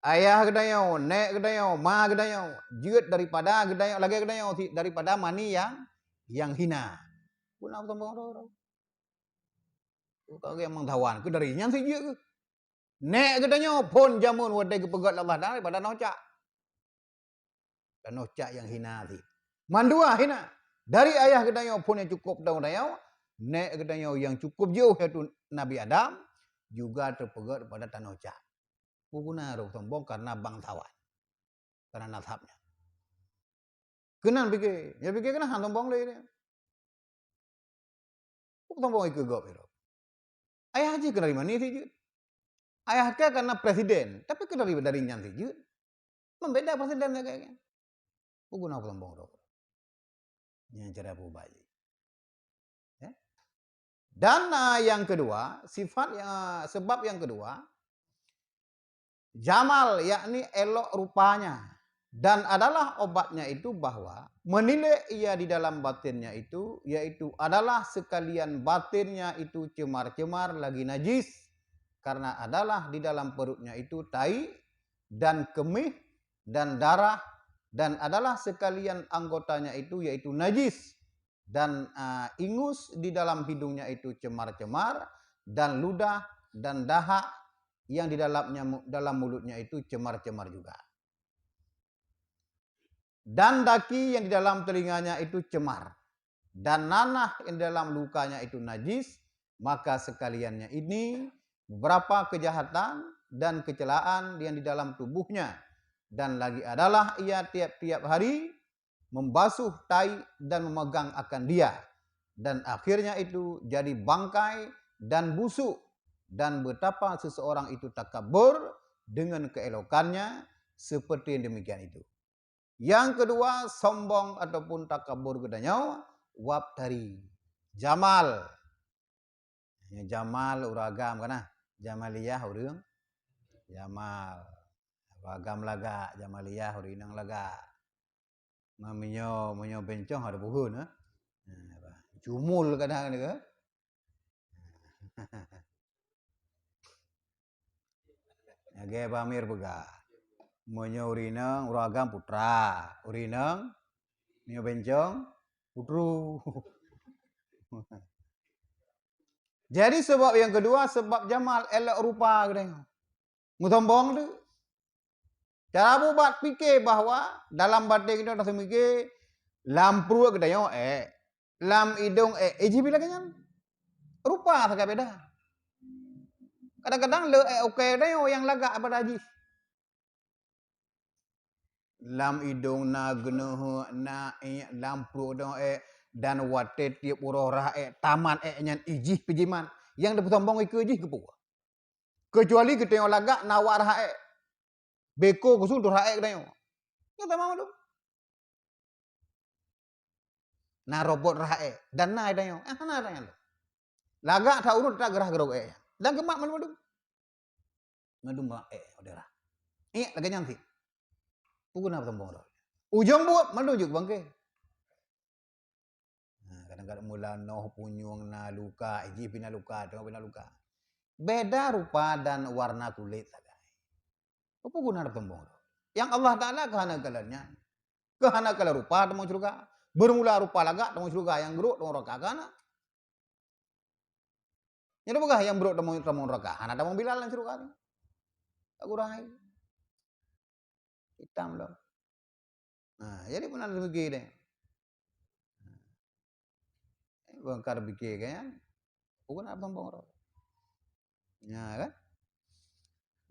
Ayah geutanyoe, nèk geutanyoe, ma geutanyoe jeuet daripada geutanyoe, lagée geutanyoe si-, daripada mani nyang, nyang hina. Peue na sombong droe-droe. Ka geuh bangsawan keuh dari nyan si jeuet keuh. Nèk geutanyoe phon jameun watée geupeugét lé Allah Taala daripada tanoh cak. Tanoh cak nyang hina cit. Mandua hina. Dari ayah geutanyoe phon nyang cukup tong geutanyoe, nèk geutanyoe nyang cukup jiôh yaitu Nabi Adam juga teupeugét daripada tanoh cak. Peue guna droe sombong karena bangsawan. Karena nasabnya. Keunan pike, ya pike keunan han sombong lé. Peue sombong ikeue gob ilée. Ayah jih keuh dari mani si jeuet. Ayah kèe kana presiden, tapi keuh dari, dari nyan si jeuet. Membeda presiden lagée nyan. Peue guna peue sombong droe. Nyan cara peuubat jih. Ya. Dan, ah, yang kedua, sifat yang, sebab yang kedua, jamal, yakni elok rupanya. Dan adalah obatnya itu bahwa menilai ia di dalam batinnya itu, yaitu adalah sekalian batinnya itu cemar-cemar lagi najis, karena adalah di dalam perutnya itu tai dan kemih dan darah, dan adalah sekalian anggotanya itu, yaitu najis, dan, ah, ingus di dalam hidungnya itu cemar-cemar, dan ludah dan dahak yang di dalamnya, dalam mulutnya itu cemar-cemar juga. Dan daki yang di dalam telinganya itu cemar, dan nanah yang di dalam lukanya itu najis, maka sekaliannya ini beberapa kejahatan dan kecelaan yang di dalam tubuhnya, dan lagi adalah ia tiap-tiap hari membasuh tai dan memegang akan dia, dan akhirnya itu jadi bangkai dan busuk, dan betapa seseorang itu takabur dengan keelokannya seperti yang demikian itu. Yang kedua, sombong ataupun takabur geutanyoe, wab tari. Jamal. Nyoe Jamal ureuëng agam kana? Jamaliyah ureuëng Jamal. Ureuëng agam lagak, Jamaliyah ureuëng inong lagak. Ma meunyoe, meunyoe bencong ada buhun, eh. Nah, jumul kadang ni ke? Lagée Pak Amir peugah, meunyoe ureuëng inong, ureuëng agam putra, ureuëng inong, meunyoe bencong, Putru. Jadi, sebab nyang keudua, sebab jamal, elok rupa geutanyoe. Meusombong tu. Cara bubat, pike bahwa dalam batée geutanyoe taseumiké, lam pruet geutanyoe ék, lam idong ék, eh, jih bila lagée nyan. Rupa sagai beda. Kadang-kadang le ék ukée geutanyoe nyang lagak pada jih. Lam idong na geuneuheuek, na iék, lam pruet dong ék, dan watée tieb uroe rhah ék, tamat ék nyan ijih peujimat. Nyang teupeusombong ikeue jih keupeue? Keucuali geutanyoe lagak na wak rhah ék. Beko keusu tu rhah ék geutanyoe. Nyoe tamah mandum. Na robot rhah ék, dan na geutanyoe. Eh, hana geutanyoe. Lagak that ureuëng that geurhah geurok ék. Dan geumat mandum-mandum. Mandum bak ék, saudara. Ék lagée nyan cit. Peue guna peusombong droe? Ujong buet mandum jeuet bangke. Nah, kadang-kadang mula noh punyueng na luka, jih pih na luka, teuma pih na luka. Beda rupa dan warna kulit sagai. Peue guna peusombong droe? Nyang Allah Taala keuhana kalon nyan. Keuhana kalon rupa tamong syeuruga. Beurmula rupa lagak tamong syeuruga, nyang brok tamong raka kana. Nyan peugah nyang brok tamong, tamong raka, hana tamong bilal lam syeuruga tu. Tak kurang ai. Hitam lom. Nah, jadi meunan leugi deh. Bangkar bike kan? Bukan apa bang. Ya kan?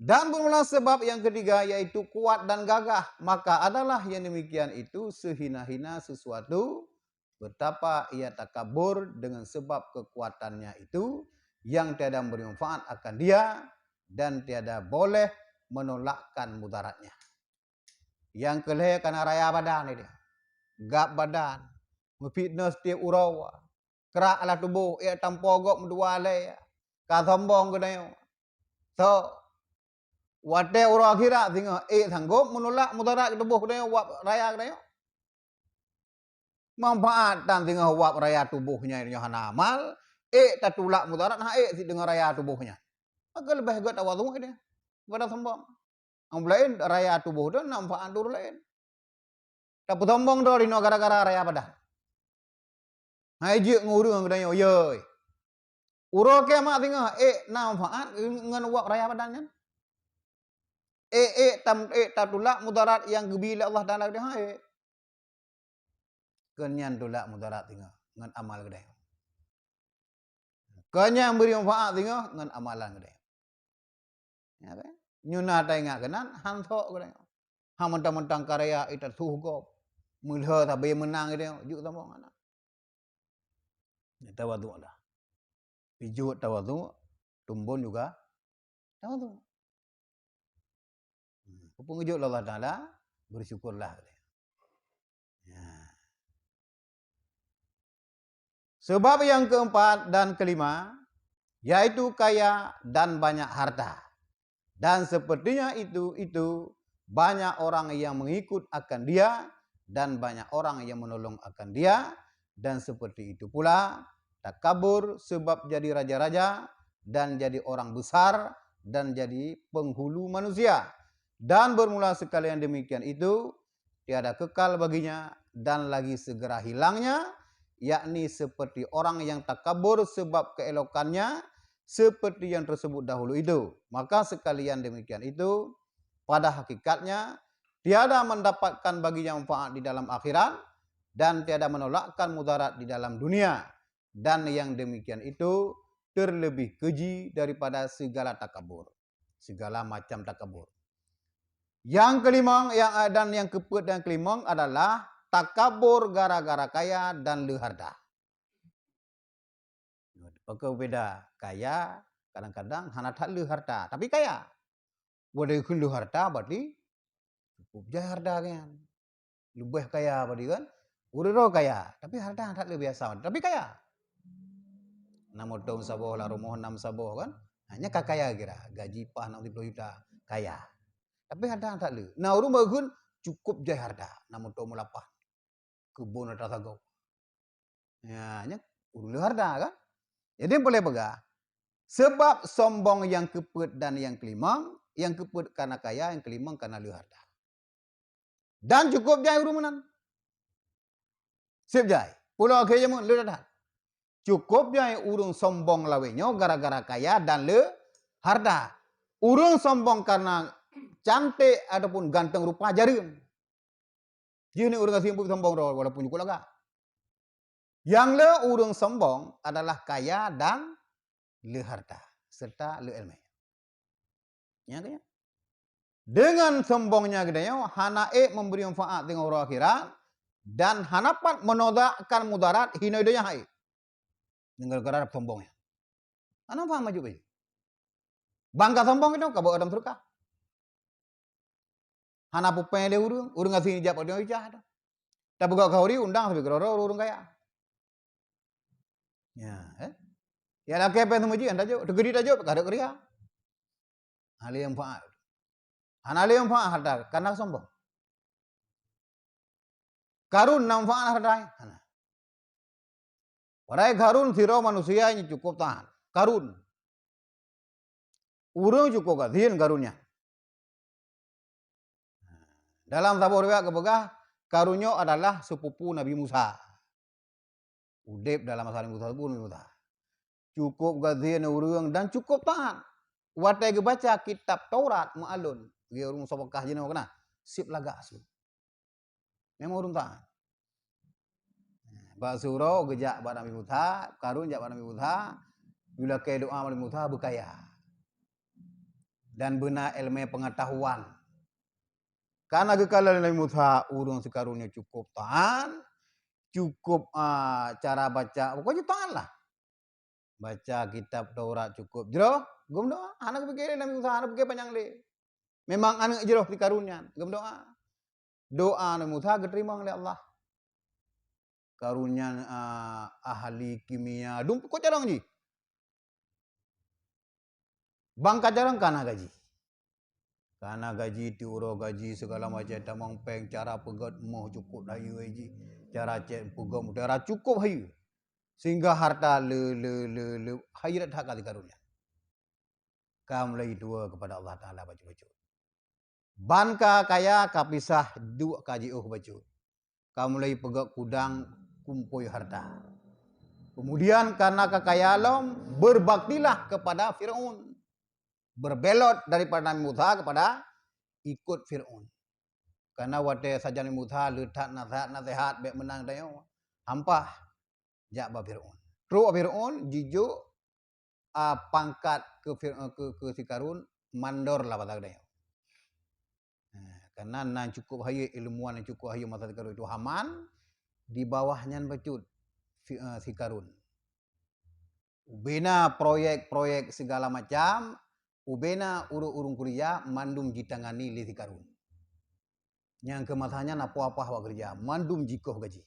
Dan bermula sebab yang ketiga, yaitu kuat dan gagah. Maka adalah yang demikian itu sehina-hina sesuatu, betapa ia takabur dengan sebab kekuatannya itu yang tiada memberi manfaat akan dia dan tiada boleh menolakkan mudaratnya. Nyang keu lhée kana raya badan dia. Gab badan, meufitnah tieb uroe, krak lam tuboh, ék tampo gob meudua lé, ka sombong geutanyoe. So, watée uroe akhirat singoh ék sanggob meunulak mudarat keu tuboh geutanyoe, wab raya geutanyoe. Manfaat tan singoh wab raya tuboh nyan nyoe hana amal, ék tatulak mudarat hana ék cit deungon raya tuboh nyan. Maka leubeh gét tawadhu deh daripada sombong. Nyang laén raya tuboh tu na manfaat tu laén. Tapeusombong droe inoe gara-gara raya badan. Hai jeuet ngon ureuëng geutanyoe, yoi. Uroe kiamat singoh ék na manfaat ngon wab raya badan nyan. Ék, ék tam, ék tatulak mudarat nyang geubi lé Allah Taala geutanyoe, hai ék. Kon nyan tulak mudarat singoh ngon amal geutanyoe. Kon nyan bri manfaat singoh ngon amalan geutanyoe. Ya kan? Nyoe na taingat keunan, han sok geutanyoe. Han mantong-mantong karya ita tuh gob. Meulhö sabe meunang geutanyoe, juk sombong hana. Tawadhu lah. Pijôk tawadhu, tumbon juga tawadhu. Hmm, peungeujot lé Allah Taala, bersyukurlah. Ya. Sebab yang keempat dan kelima, yaitu kaya dan banyak harta. Dan sepertinya itu, itu banyak orang yang mengikut akan dia, dan banyak orang yang menolong akan dia, dan seperti itu pula takabur sebab jadi raja-raja dan jadi orang besar dan jadi penghulu manusia. Dan bermula sekali yang demikian itu tiada kekal baginya dan lagi segera hilangnya, yakni seperti orang yang takabur sebab keelokannya, seperti yang tersebut dahulu itu. Maka sekalian demikian itu, pada hakikatnya, tiada mendapatkan baginya manfaat di dalam akhirat dan tiada menolakkan mudarat di dalam dunia. Dan yang demikian itu terlebih keji daripada segala takabur, segala macam takabur. Yang kelima, yang, dan yang keempat dan kelima adalah takabur gara-gara kaya dan le harta. Pakon beda kaya, kadang-kadang hana that le harta, tapi kaya. Watée kheun le harta berarti cukup jai harta nyan. Leubeh kaya berarti kan? Ureuëng droe kaya, tapi harta that le biasa, tapi kaya. Na moto saboh, lam rumoh nam saboh kan? Hanya ka kaya kira, gaji paih nam siploh juta, kaya. Tapi harta that le. Na ureuëng bak kheun cukup jai harta, na moto meulapan. Keubon ata sagoe. Ya, nyan ureuëng le harta kan? Jadi, boleh peugah, sebab sombong yang keupeuet dan yang keulimong, yang keupeuet karena kaya, yang keulimong karena le harta. Dan cukup jai ureuëng meunan. Seb jai. Pulo akhé jameun le that. Cukup jai ureuëng sombong lawét nyoe gara-gara kaya dan le harta. Ureuëng sombong karena cantik ataupun ganteng rupa jareueng. Jih ni ureuëng gasien pun sombong droe walaupun cukup lagak. Yang le ureuëng sombong adalah kaya dan le harta serta le ilmu. Ya kan? Dengan sombongnya geutanyoe hana ék memberi manfaat teungoh uroe akhirat dan hana pat meunodakkan mudarat hinoe donya hai. Dengan gara-gara sombongnya. Hana paham maju baju. Bangka sombong itu ka bawa dalam surga. Hana pupée lé ureuëng, ureuëng gasien jak pada ijah tu. Tapi gak khauri undang tapi keudroe ureuëng kaya. Ya, eh? Ya lakée pée seumeuji hana tajok, teugedi tajok ka ada keuriah. Hana lé manfaat. Hana lé manfaat harta karena sombong. Karun na manfaat harta hana. Padahai Karun sidroe manusia nyang cukup taat. Karun. Ureuëng cukup gasien Karun nyan. Dalam saboh riwayat geupeugah, Karun nyoe adalah sepupu Nabi Musa. Udeb dalam masa Nabi Musa, sepupu Nabi Musa. Cukup gasien ureuëng dan cukup taat. Watée geubaca kitab Taurat meualon, geu ureuëng soe beukah jinoe keunan, seb lagak su. Memang ureuëng taat. Bak siuroe geujak bak Nabi Musa, Karun jak bak Nabi Musa, geulakée doa bak Nabi Musa beukaya. Dan beuna ilmu pengetahuan. Karena geukalon Nabi Musa ureuëng si Karun nyoe cukup taat, cukup, a, cara baca, pokoknya taat lah. Baca kitab Taurat cukup jroh, geumeudoa. Hana geupike lé Nabi Musa, hana geupike panyang lé. Memang aneuëk jroh si Karun nyan, geumeudoa. Doa Nabi Musa geuteurimong lé Allah. Karun nyan, a, ahli kimia, dum pokok carông jih. Bangka carông kana gaji. Kana gaji, tiep uroe gaji, segala macam tamong péng, cara peugét moh cukup hayeue jih, cara cét peugét mutiara cukup hayeue. Sehingga harta le, le, le, le, hayeue that ka si Karun nyan. Ka mulai dua kepada Allah Taala bacut-bacut. Ban ka kaya ka pisah duek ka jiôh bacut. Ka mulai peugét kudang kumpôi harta. Kemudian karena ka kaya lom, berbaktilah kepada Firaun. Berbelot daripada Nabi Musa kepada ikut Firaun. Karena watée sajan Nabi Musa le that nasihat-nasihat bék meunang tanyoe, hampah jak bak Firaun. Trok Firaun jijok, a, pangkat keu Fir-, keu, keu si Karun mandor lah basa geutanyoe. Nah, karena nan cukup hayeue ilmuwan nyang cukup hayeue masa si Karun itu Haman, di bawah nyan bacut si, eh, si Karun. Ubena proyek-proyek segala macam, ubena ureuëng-ureuëng kuria mandum jitangani lé si Karun. Nyang keu masa nyan apoh-apoh awak keureuja, mandum jikoh gaji.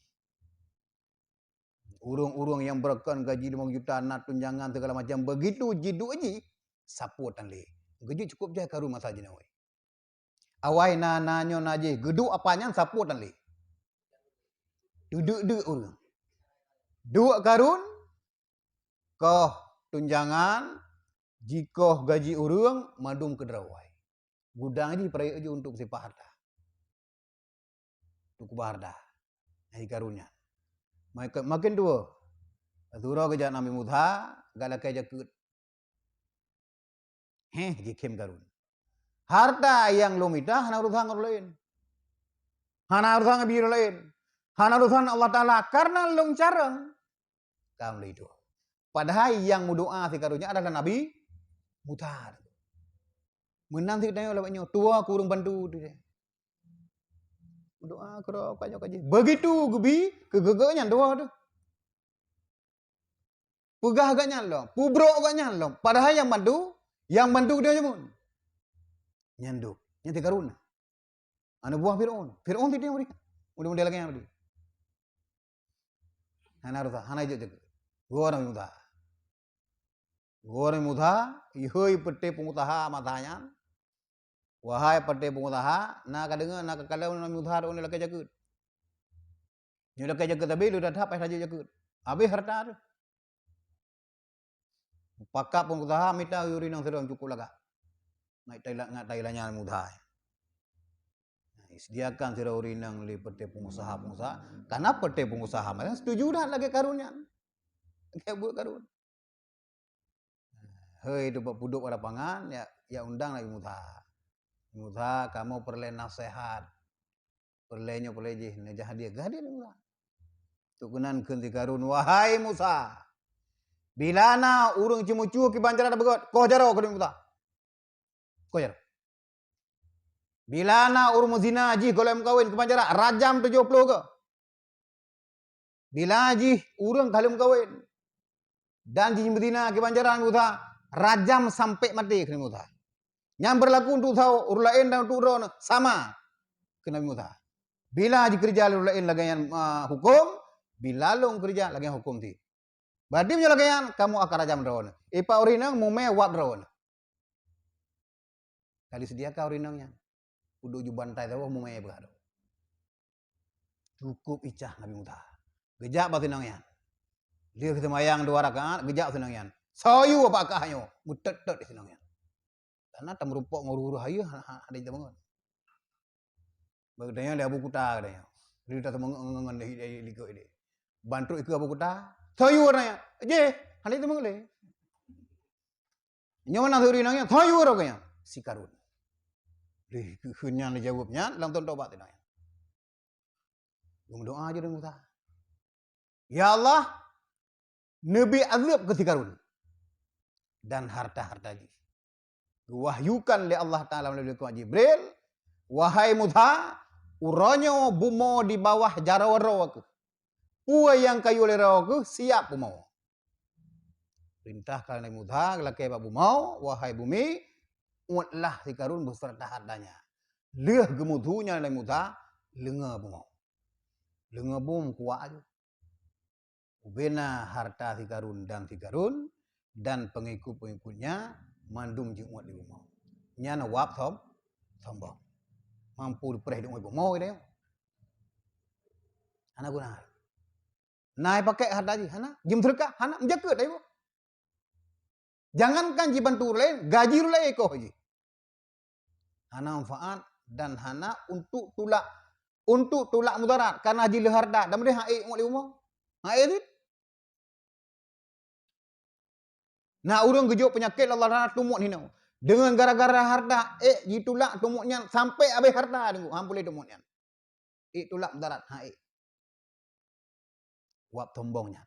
Ureuëng-ureuëng nyang beureukan gaji limong juta, na tunjangan segala macam, begitu jiduek jih, sapeue tan lé. Geujeuet cukup jai Karun masa jinoe. Awai na, na nyoe na jih, geuduek apa nyan sapeue tan lé. Teudeuk-deuk ureuëng. Duek Karun, koh tunjangan, jikoh gaji ureuëng, mandum keudroe awai. Gudang jih proyek jih untuk sipah harta. Untuk kubah harta. Hai Karun nyan. Makin, makin tuwo. Siuroe geujak Nabi Musa, galakée jakeuet. Heh, jikhém Karun. Harta nyang lôn mita hana urusan ngon ureuëng laén. Hana urusan ngon biyeu ureuëng laén. Hana urusan Allah Taala, karena lôn carông. Ka mulai tuwo. Padahai nyang meudoa si Karun nyan adalah Nabi Musa. Meunan cit tanyoe lawét nyoe, tuwo keu ureuëng bantu tu. Meudoa keudroe ka nyoe ka jih. Begitu geubi keu geuh nyan tuwo tu. Peugah gobnyan lom, peubrok gobnyan lom. Padahai nyang bantu, nyang bantu dia nyoe. Nyan dok, nyan si Karun. Aneuk buah Firaun. Firaun sideh ureuëng. Model-model lagée nyan tadi. Hana rasa, hana jeuet jaga. Gor Nabi Musa. Gor Nabi Musa, ihôi peuté peungusaha masa nyan. Wahai peuté peungusaha, na ka deungoe, na ka kalon Nabi Musa lôn lakée jakeuet. Nyoe lakée jakeuet, tapi lôn that-that paih laju jakeuet. Habéh harta tu. Pakat peungusaha mita yuri nang sidroe cukup lagak. Ngat tai la-, ngat tai lanya muda. Sediakan sidroe ureueng inong lé peureté peungusaha-peungusaha. Karena peureté peungusaha mantong setuju that lagèe Karun nyan. Lagèe buet Karun. Hei, tu bak pudok pada pangan, ya, ya undang Nabi Musa. Musa, kamoe peureulèe naseuhat. Peureulèe nyoe, peureulèe jih, neujak hadiah, geuhadiah Nabi Musa. Tu keunan kheun si Karun, "Wahai Musa, bila na ureueng ceumeucue kiban cara tapeugöt, koh jaroe," kheun Nabi Musa. Koh jaroe. "Bila na ureueng meuzina jih goh lom meukawen kiban cara, rajam tujoh ploh goe. Bila jih ureueng ka lheueh meukawen dan jih meuzina kiban cara Nabi Musa, rajam sampai maté," kheun Nabi Musa. "Nyan beurlaku untuk ureueng laén dan untuk droeneuh sama," kheun Nabi Musa. "Bila jikeureuja lé ureueng laén lagèe nyan, a, huköm, bila lôn keureuja lagèe nyan huköm cit. Berarti meunyoe lagèe nyan, kamoe akan rajam droeneuh. Ipat ureueng inong mumè wab droeneuh." Ka disediakan ureueng inong nyan. Udok ju bantai saboh mumè peugah droe. Cukup icah Nabi Musa. Geujak bak si inong nyan. Lheueh seumayang dua rakaat, geujak si inong nyan. "Soe yue bak kah nyoe?" Meutot-tot si inong nyan. Karena tameurumpok ngon ureueng-ureueng hayeue, ha, ha, hana jiteumeu'en. Bak geutanyoe lé Abu Kuta geutanyoe. Lheueh tateumeu'en ngon, ngon, ngon, ngon, ngon, ngon, ngon, ban trok ikeue Abu Kuta. "Soe yue?" nyan. "Jih, hana jiteumeu'en lé." Nyoe meunan si ureueng inong nyan, "Soe yue?" roh nyan. "Si Karun." Lheueh kheun nyan, lheueh jaweueb nyan, langsung tobat si inong nyan. Geumeudoa jih Nabi Musa, "Ya Allah, neubi azeueb keu si Karun dan harta-harta jih." Geuwahyukan lé Allah Taala meulalu malaikat Jibril, "Wahai Musa, uroe nyoe bumoe di bawah jaroe droe keuh. Peue nyang ka yue lé droe keuh, siap bumoe." Peurintah keu Nabi Musa geulakèe bak bumoe, "Wahai bumi, uetlah si Karun beserta hartanya." Lheueh geumeusu nyan Nabi Musa, leungoe bumoe. Leungoe bumoe meukuah ju. Ubena harta si Karun dan si Karun dan pengikut-pengikutnya mandum jiuet di bumoe. Nyan wab som-, sombong. Mampu dipreh di bumoe geutanyoe. Hana guna. Na jipakék harta jih, hana. Jimeuseudeukah, hana. Meujakeuet laju. Jangankan jibantu ureueng laén, gaji ureueng laén ikoh jih. Hana manfaat dan hana untuk tulak, untuk tulak mudarat, karena jih lé harta, dan meudeh han ék uet lé bumoe. Han ék cit. Na ureueng geujok peunyakét Allah Taala tumuet hinoe. Deungon gara-gara harta, ék jitulak tumuet nyan sampai habéh harta, teungku, han puléh tumuet nyan. Ék tulak mudarat, han ék. Wab sombong nyan.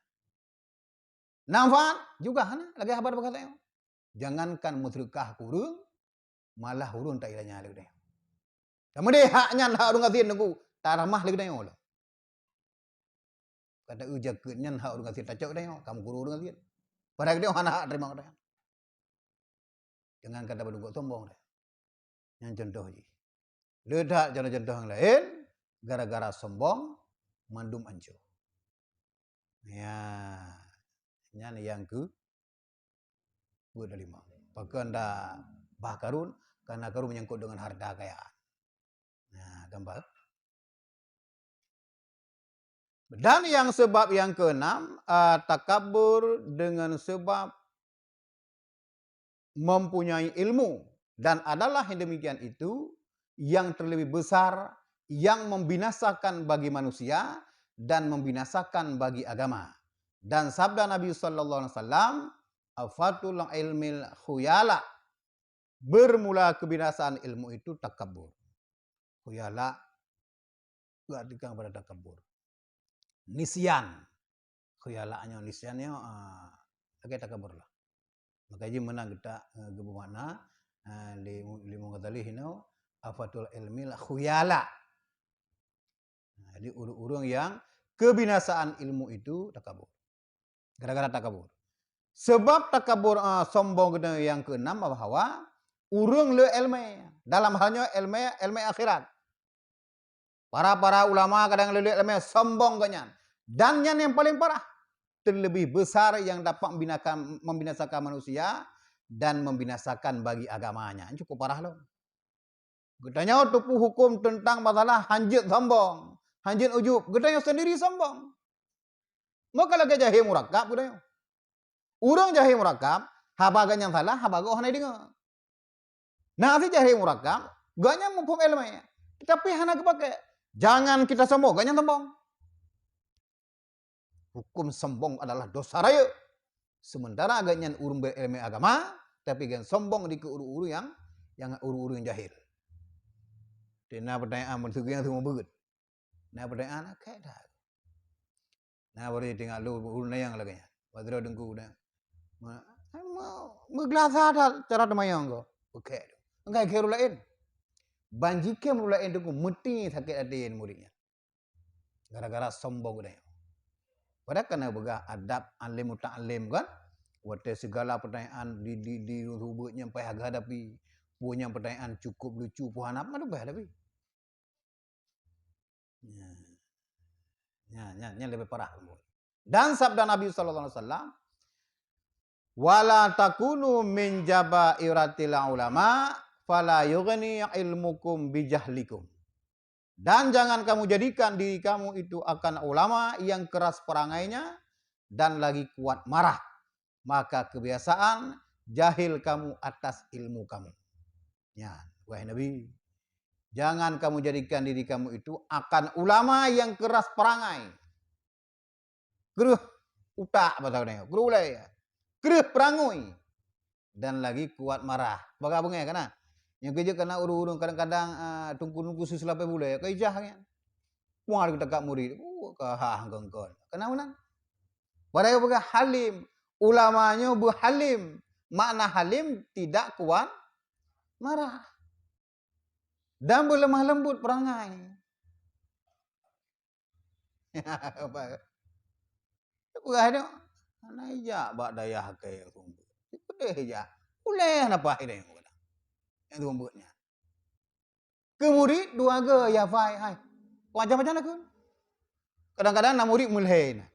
Na manfaat juga hana, lagèe haba teupeugah tanyoe. Jangankan meuseudeukah keu ureueng, malah ureueng tailanya lé geutanyoe. Kameudeh hak nyan hak ureueng gasien, teungku, taramah lé geutanyoe lom. Kata eu jakeuet nyan hak ureueng gasien, tacok geutanyoe, kameuguru ureueng gasien. Padahai geutanyoe hana hak teurimong geutanyoe. Jangankan tapeudeueng sombong deh. Nyan contoh jih. Le that contoh-contoh nyang laén, gara-gara sombong, mandum ancô. Ya, nyan nyang keu, keu delima. Pakon dak bah Karun, karena Karun menyangkut dengan harta kekayaan. Nah, gambar. Dan yang sebab yang keenam, ah, takabur dengan sebab mempunyai ilmu. Dan adalah yang demikian itu yang terlebih besar yang membinasakan bagi manusia dan membinasakan bagi agama. Dan sabda Nabi sallallahu alaihi wasallam, "Afatul ilmil khuyala." Bermula kebinasaan ilmu itu takabur. Khuyala, geuartikan kepada takabur. Nisian. Khuyala nyoe, nisian nyoe, ah, lagèe takabur lah. Maka jih meunan geutak, eh, geubeumakna, eh, lé, lé Imam Ghazali hinoe, "Afatul ilmil khuyala." Nah, jadi ureueng-ureueng yang kebinasaan ilmu itu takabur. Gara-gara takabur. Sebab takabur, ah, sombong geutanyoe nyang keenam bahwa ureueng le iéleumé. Dalam hal nyoe iéleumé, iéleumé akhirat. Para-para ulama kadang le iéleumé sombong geuh nyan. Dan nyan nyang paleng parah. Terlebih besar yang dapat membinakan, membinasakan manusia dan membinasakan bagi agamanya. Cukup parah lom. Geutanyoe teupeu huköm teuntang masalah hanjeuet sombong, hanjeuet ujub. Geutanyoe sendiri sombong. Meuka lagèe jahé murakab geutanyoe. Ureueng jahé murakab, haba geuh nyang salah, haba geuh hana jideungoe. Na si jahé murakab, geuh nyan muphom iéleumé. Tapi hana geupakai. Jangan kita sombong, gobnyan sombong. Hukum sombong adalah dosa rayeuk. Sementara gobnyan ureuëng beuilmu agama, tapi gobnyan sombong dikeue ureuëng-ureuëng nyang, nyang ureuëng-ureuëng jahil. Di na pertanyaan meuseugi nyang seumeubeuet. Na pertanyaan akai dah. Na bari tinggai lôn ureuëng nyang lagée nyan. Padahai teungku dah. Ma-, ma-, meugeulasa that cara teumayong ko. Oke. Engkai keu ureuëng laén. Ban jikheun ureuëng laén teungku meuti sakét até murit nyan. Gara-gara sombong geutanyoe. Padahai kana peugah adab alim muta'alim kan? Watée segala pertanyaan di, di, di, rubek nyang payah geuhadapi. Peue nyang pertanyaan cukup lucu, peue hana, mana payah hadapi. Nya. Nya, nya, nya lebih parah. Dan sabda Nabi sallallahu alaihi wasallam, "Wala takunu min jabairatil ulama, fala yughni ilmukum bijahlikum." Dan jangan kamu jadikan diri kamu itu akan ulama yang keras perangainya dan lagi kuat marah, maka kebiasaan jahil kamu atas ilmu kamu. Nyan, wahai Nabi, jangan kamu jadikan diri kamu itu akan ulama yang keras perangai. Kreueh utak bahasa Indonesia, kreueh ulée, kreueh perangui, dan lagi kuat marah. Bagaih beungéh kana? Nyang keujeuet kana ureuëng-ureuëng kadang-kadang, ah, teungku-teungku seuseulapée bulée, ka ijah nyan. Puang takab murit, uh, ka hah gengkon. Kana meunan? Padahai peugah halim, ulama nyoe beuhalim. Makna halim tidak kuat marah. Dan beulemah lembut perangai. Peugah nyoe, hana ijak bak dayah keu sumbeue. Peudeh ijak. Ulée hana paih deh nyang sumbeue nyan. Keu murit dua go ya fai hai. Macam-macam lagu. Kadang-kadang na murit mulhei na.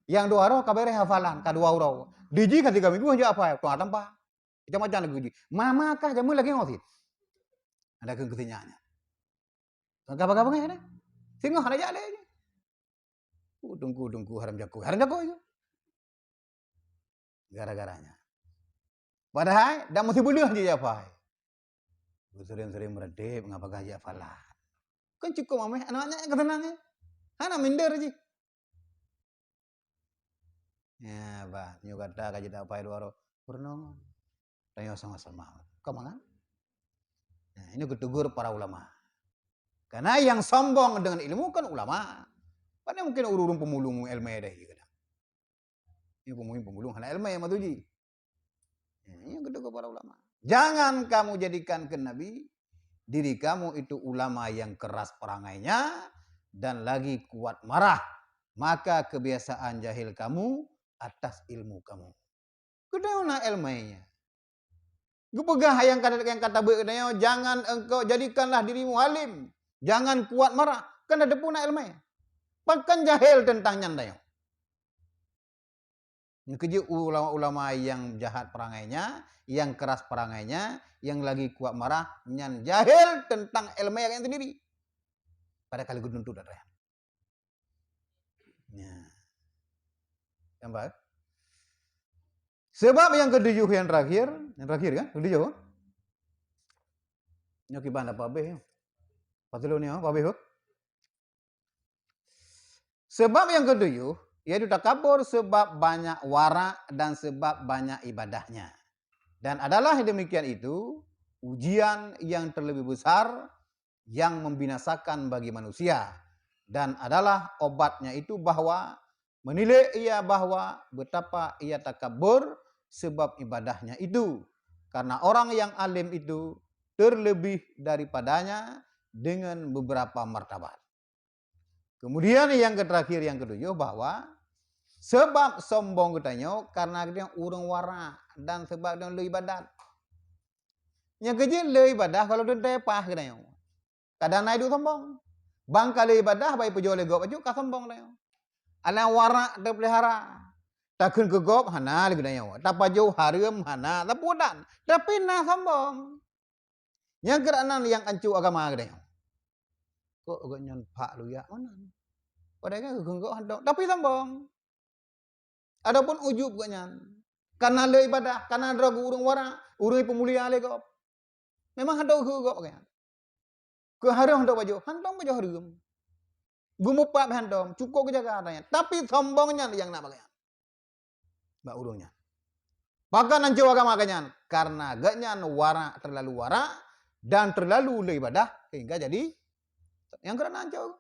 Yang dua roh ka beres hafalan, ka dua uroe. Di jih ka tiga minggu hana hafai, tuan tampa. Macam-macam lagu jih. Mama kah jameun lagée ngon sit. Ada keu keusinyak nyan. Ka bagaih-bagaih dah. Singoh hana jak lé. Uh, teungku-teungku haram jakôi, haram jakôi tu. Gara-garanya. Padahai dak meusibeuleuh jih ya fai. Beuseuring-seuring meureudeb ngon bagaih jak falah. Kan cukup ameh anak nyan nyang keuteunang eh. Hana minder jih. Ya, bah, nyoe gata ka jeuet apai dua roh. Peurunoe. Tanyoe sama-sama. Ka mangat? Nah, ini geutegur para ulama. Karena yang sombong dengan ilmu kan ulama. Pada mungkin ureuëng-ureuëng pemulung ilmu dah kadang. Ini pemulung-pemulung hana ilmu yang matuji. Ya, ini geutegur para ulama. Jangan kamu jadikan ke Nabi diri kamu itu ulama yang keras perangainya dan lagi kuat marah. Maka kebiasaan jahil kamu atas ilmu kamu. Geutanyoe na ilmu nyan. Geupeugah nyang ka, nyang ka tabeuet geutanyoe, "Jangan engkau jadikanlah dirimu alim, jangan kuat marah." Kan na teupeue na ilmu nyan. Pakon jahil teuntang nyan tanyoe. Nyan keujeuet ulama-ulama nyang jahat perangainya, nyang keras perangainya, nyang lagi kuat marah, nyan jahil teuntang ilmu nyan sendiri. Padahai ka lheueh geutuntut atra nyan. Ya. Nampak? Sebab nyang ketujuh, nyang terakhir, nyang terakhir kan? Ketujuh. Nyoe kiban apa habéh? Patulon ni apa habéh? Sebab yang ketujuh, yaitu takabur sebab banyak warak dan sebab banyak ibadahnya. Dan adalah demikian itu, ujian yang terlebih besar yang membinasakan bagi manusia. Dan adalah obatnya itu bahwa menilai ia bahwa betapa ia takabur sebab ibadahnya itu. Karena orang yang alim itu terlebih daripadanya dengan beberapa martabat. Kemudian yang terakhir, yang ketujuh, bahwa sebab sombong geutanyoe karena geutanyoe ureuëng warak dan sebab geutanyoe le ibadat. Nyang keujeuet le ibadah kalau teuntée paih geutanyoe. Kadang na iduek sombong. Bang ka le ibadah, bai peujoe lé gob bacut ka sombong geutanyoe. Alah warak teupeulihara. Takheun keu gob hana lé geutanyoe. Tapajoh hareuem hana, taputan. Tapi na sombong. Nyang keurak nan nyang anco agama geutanyoe. Kok gobnyan pak luyak meunan? Padahai kan geukheun gob hana, tapi sombong. Adapun ujub gobnyan, kana le ibadah, kana droe ureuëng warak, ureuëng peumulia lé gob. Memang hana geukheun gob gobnyan. Keu hareuem hantom pajoh, hantom pajoh hareuem. Geumupap hantom, cukôp geujaga ata nyan. Tapi sombong nyan nyang na bak nyan. Bak ureueng nyan. Pakon ancô agama geuh nyan? Karena geuh nyan warak, terlalu warak dan terlalu le ibadah sehingga jadi nyang keurana ancô.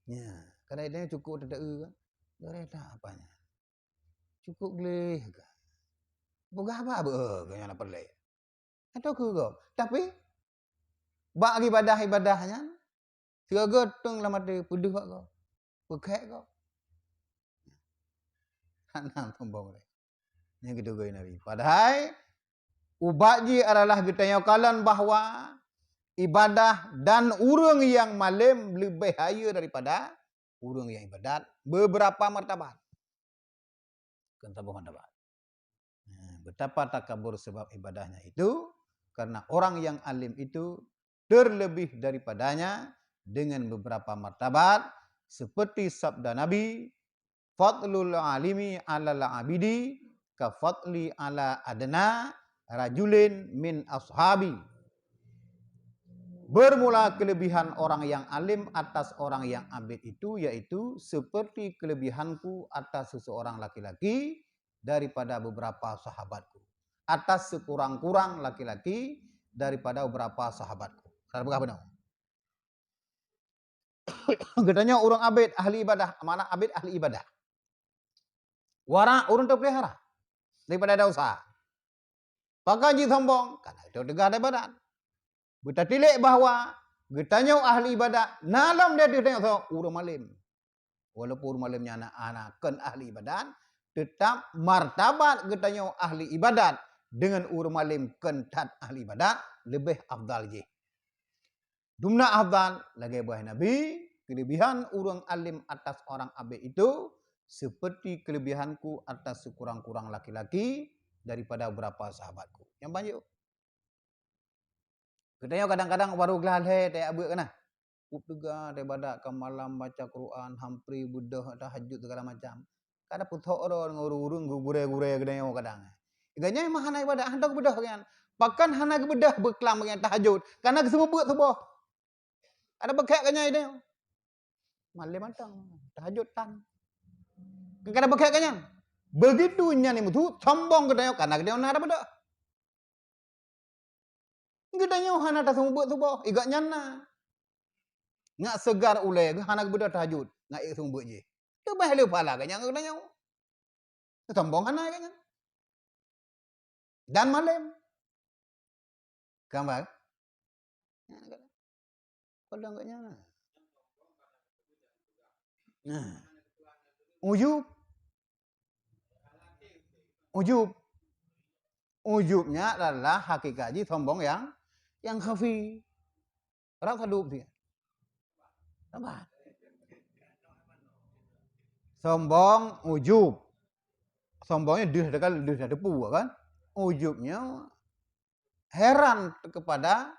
Nya, kadang-kadang cukôp teuteue kan. Geureta apa nyan? Cukôp gleh kan. Peugah haba beu, eh, geuh nyan peureulèe. Atau keu gob. Tapi, bak ibadah-ibadah nyan, sigoe teung lam até peudeuh bak gob. Peukhèk gob. Hana sombong lé. Nyang geuteugui Nabi. Padahai, ubat jih adalah geutanyoe kalon bahwa ibadah dan ureueng nyang malém leubeh hayeue daripada ureueng nyang ibadat beberapa martabat. Bukan saboh martabat. Nah, betapa takabur sebab ibadahnya itu, karena orang yang alim itu terlebih daripadanya dengan beberapa martabat, seperti sabda Nabi, "Fadlul alimi 'alal abidi ka fadli 'ala adna rajulin min ashabi." Bermula kelebihan orang yang alim atas orang yang abid itu, yaitu seperti kelebihanku atas seseorang laki-laki daripada beberapa sahabatku, atas sekurang-kurang laki-laki daripada beberapa sahabatku. Ka peugah beuna. Geutanyoe ureueng abid ahli ibadah, makna abid ahli ibadah. Warak ureueng teupeulihara daripada desya. Pakon jih sombong? Karena geutanyoe teuga ibadat. Beutatilek bahwa geutanyoe ahli ibadat na lam di ateueh tanyoe soe ureueng malém. Walaupun ureueng malém nyan na, na kon ahli ibadat, teutap martabat geutanyoe ahli ibadat deungon ureueng malém kon that ahli ibadat leubeh afdal jih. Dumna afdal, lagèe bak Nabi, kelebihan ureueng alim atas orang abid itu seperti kelebihanku atas sekurang-kurang laki-laki daripada beberapa sahabatku. Nyang banjur. Geutanyoe kadang-kadang baru glah lhèe tajak beuet kana. Up teuga, taibadat ka malam, baca Quran, hampri, beudôh, tahajud, segala macam. Kada peuthok droe ngon ureueng-ureueng gurèe-gurèe geutanyoe kadang. Geutanyoe mah hana ibadat, hana geubeudôh geuh nyan. Pakon hana geubeudôh beuklam geuh nyan tahajud? Karena geuseumeubeuet suboh. Ada beukhèk geuh nyan geutanyoe. Malém mantong, tahajud tan. Kan kada beukhèk geuh nyan. Begitu nyan meutu sombong geutanyoe karena geutanyoe na ada beudôh. Geutanyoe hana taseumeubeuet suboh, i gobnyan na. Nyak seugar ulèe geuh hana geubeudôh tahajud, nyak ék seumeubeuet jih. Leubeh le pahala geuh nyan ngon geutanyoe. Sombong hana geuh nyan. Dan malém. Ka ba? Padang gobnyan. Nah. Ujub. Ujub. Ujub nyan adalah hakikat jih sombong nyang, nyang khafi. Rab sadub dia. Sabar. Sombong, ujub. Sombong nyan deuh, deuh teupeue kan? Ujub nyan heran kepada,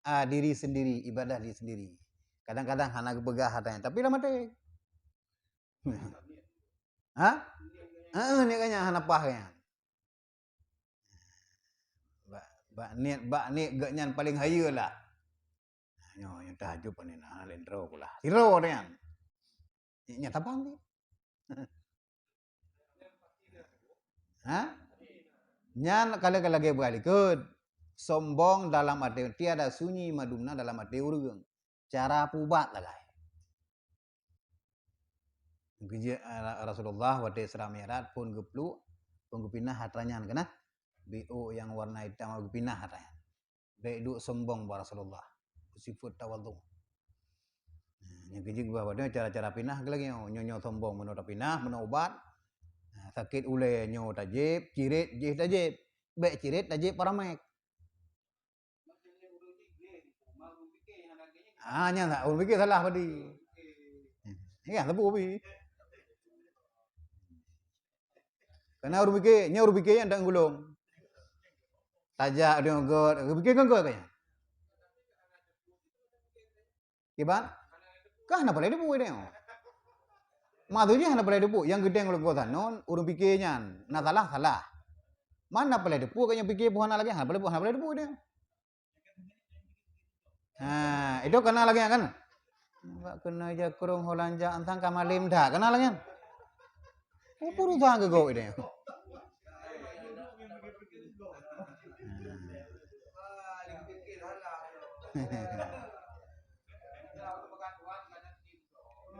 ah, diri sendiri, ibadah diri sendiri. Kadang-kadang hana geupeugah hata nyan, tapi lam até. Ha? Heeh, niet geuh nyan hana paih geuh nyan. Bak, bak niet, bak niet geuh nyan paleng hayeue lah. Nyoe, nyoe tahajud panen, hana lé droe pula. Sidroe nyan. Nyan tabang ni. Ha? Nyan ka lagèe-lagèe beugaih likot. Sombong dalam até, tiada sunyi madum na dalam até ureueng. Cara peuubat lagèe. Geujak, eh, Rasulullah watèe Isra Mi'raj phon geupluek, phon geupinah atra nyan keunah. Biôk nyang warna itam geupinah atra nyan. Bèk duek sombong bak Rasulullah. Beusifeuet tawadhu. Nah, nyang keujeuet bah padahai cara-cara pinah lagèe nyoe. Nyoe, nyoe sombong meunoe tapinah, meunoe ubat. Nah, sakét ulèe nyoe tajieb, cirét jih tajieb. Bèk cirét tajieb paramek. Ah, nyan lah, ureueng pike salah padi. Ingat teupeu pi. Karena ureueng pike, nyoe ureueng pike nyang dak gulong. Tajak dia göt, ureueng pike kan göt kan? Kiban? Kah hana palai teupeu dia. Maksud jih hana palai teupeu, nyang geudeng leuko sanon, ureueng pike nyan, na salah, salah. Mana palai teupeu, kan nyang pike pun hana lagèe, hana palai, hana palai teupeu dia. Ha, itu kana lagèe nyan kan? Bak keunoe jakrong Holanja antang ka malem that, kana lagèe nyan? Apa urusan keu gob itu?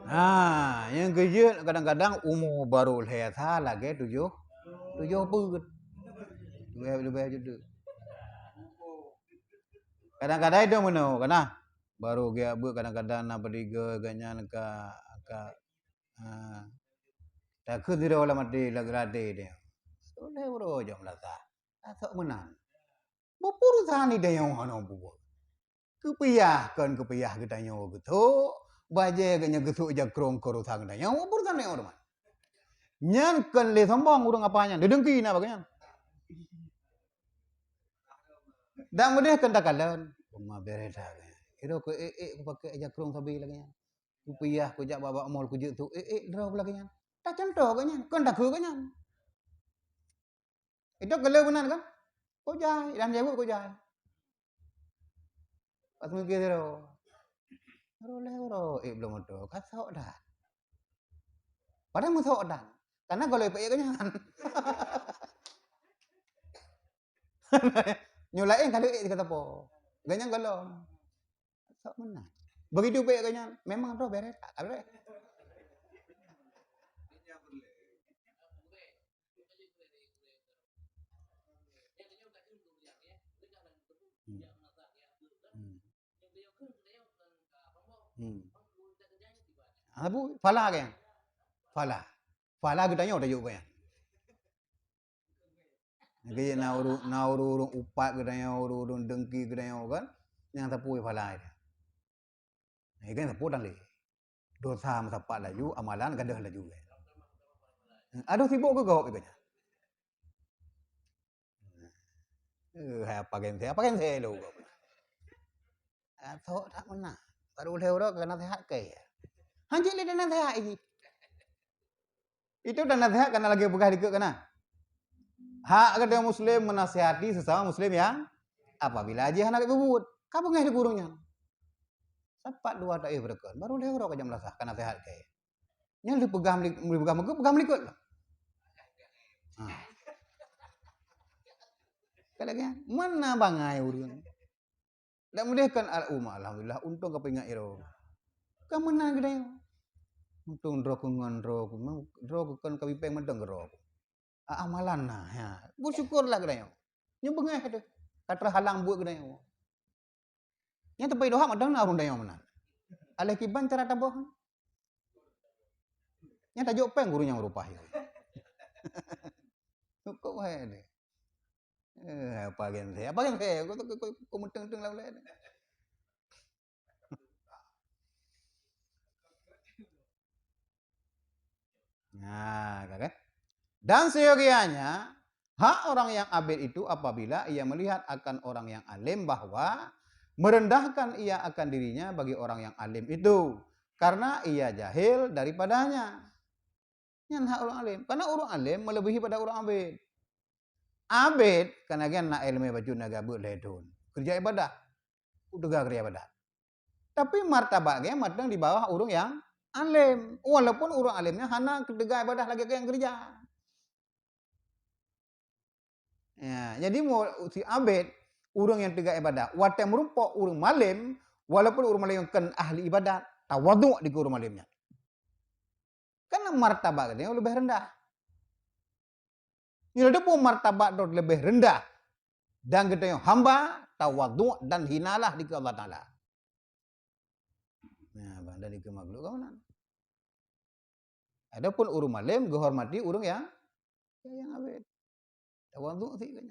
Ha, nyang keujeuet kadang-kadang umu barô lhèe sa lagèe tujoh, tujoh peuet. Leubeh, leubeh jeuet. Kadang-kadang itu meunoe, kana. Barô geujak beuet kadang-kadang na peudigoe gobnyan ka, ka, ha, takheun sidroe lam até, lam até dia. Soe lhèe uroe jam lasah. Tasok meunan. Beupurusan ni dayong hana bubuet. Keupiah kon keupiah geutanyoe geusok, bajèe geutanyoe geusok jakrong keu urusan geutanyoe, beupurusan dayong teuma. Nyan kon lé sombong ureueng apa nyan, deudengki na bak nyan. Dan meudeh kon takalon, uma bereh that. Iro keu ék-ék kupakè jakrong sabe lagèe nyan. Kupiah kujak bak-bak mall kujeuet sok ék-ék droe lagèe nyan. Tacontoh gobnyan, kon takheun gobnyan. Itu keu lhèe meunan kan? Kujai, dan jaweueb kujai. Pas meuke sidroe. Roh lhèe uroe, ék bloe moto, ka sok that. Padahai meusok that. Kana gohlom peuék gobnyan. Nyoe laén ka lheueh ék sigoe sapo. Gobnyan gohlom. Sok meunan. Begitu peuék gobnyan, memang droe bereh that, ka bereh. Hmm. Hmm. Hmm. Ah, bu, phala kan? Phala. Phala geutanyoe tajok kan? Lagèe na ureueng, na ureueng-ureueng upat geutanyoe, ureueng-ureueng dengki geutanyoe kan? Nyang sapeue phala itu. Nah, kan sapeue dan lé. Dosa meusapat laju, amalan gadôh laju. Aduh sibuk keu gob ikatnya. Eh, hai apa gen saya, apa gen saya lu. Ah, sok that meunan. Baru lhèe uroe keu naseuhat kèe. Han jeuet lé naseuhat jih. Itu dan naseuhat kana lagèe peugah dikeue kana. Hak gata muslim menasihati sesama muslim yang apabila jih hana bubuet. Ka beungèh di gurèe nyan. Sapat dua taéh beureukan, baru lhèe uroe ka jam lasah ka naseuhat kèe. Nyan lheueh peugah meuli-, meuli peugah meukeue, peugah meulikot lah. Ha. Ka lagèe nyan, mana bangai ureueng. Dak meudeh kan al-, umat, alhamdulillah, untông ka peuingat iro. Ka meunan geutanyoe. Untông droe keu ngon droe keu, droe keu kon ka bipeng mantong keu droe keu. A-, amalan na, ya. Beusyukurlah geutanyoe. Nyoe beungèh teuh. Ka teuhalang buet geutanyoe. Nyan teupeu doha mantong na ureueng tanyoe meunan. Aléh kiban cara taboh. Nyan tajok péng guru nyang meurupah. Kok wahai deh. Eh, apa gen saya? Apa gen saya? Kok, kok, kok, kok meuteung-teung lam ulèe. Nah, kan? Dan seyogianya hak orang yang abid itu apabila ia melihat akan orang yang alim bahwa merendahkan ia akan dirinya bagi orang yang alim itu karena ia jahil daripadanya. Nyan hak ureueng alim. Karena ureueng alim melebihi pada ureueng abid. Abid, kana gen na ileumèe bacut na gabeuet lhèe thon. Keureuja ibadah. Teuga keureuja ibadah. Tapi martabat geuh mantong di bawah ureueng nyang alim. Walaupun ureueng alim nyan hana teuga ibadah lagèe nyang keureuja. Ya, jadi mu-, si abid, ureueng nyang teuga ibadah, watèe meurumpok ureueng malem, walaupun ureueng malem nyan kon ahli ibadat, tawadhu dikeue ureueng malem nyan. Karena martabat geutanyoe leubeh rendah. Nyoe teupeue martabat droe leubeh rendah dan geutanyoe hamba tawadhu dan hinalah dikeue Allah Taala. Nah, bang dari ke makhluk kau nan. Adapun ureueng malem geuhormati ureueng nyang, nyang abid. Tawadhu sih kan.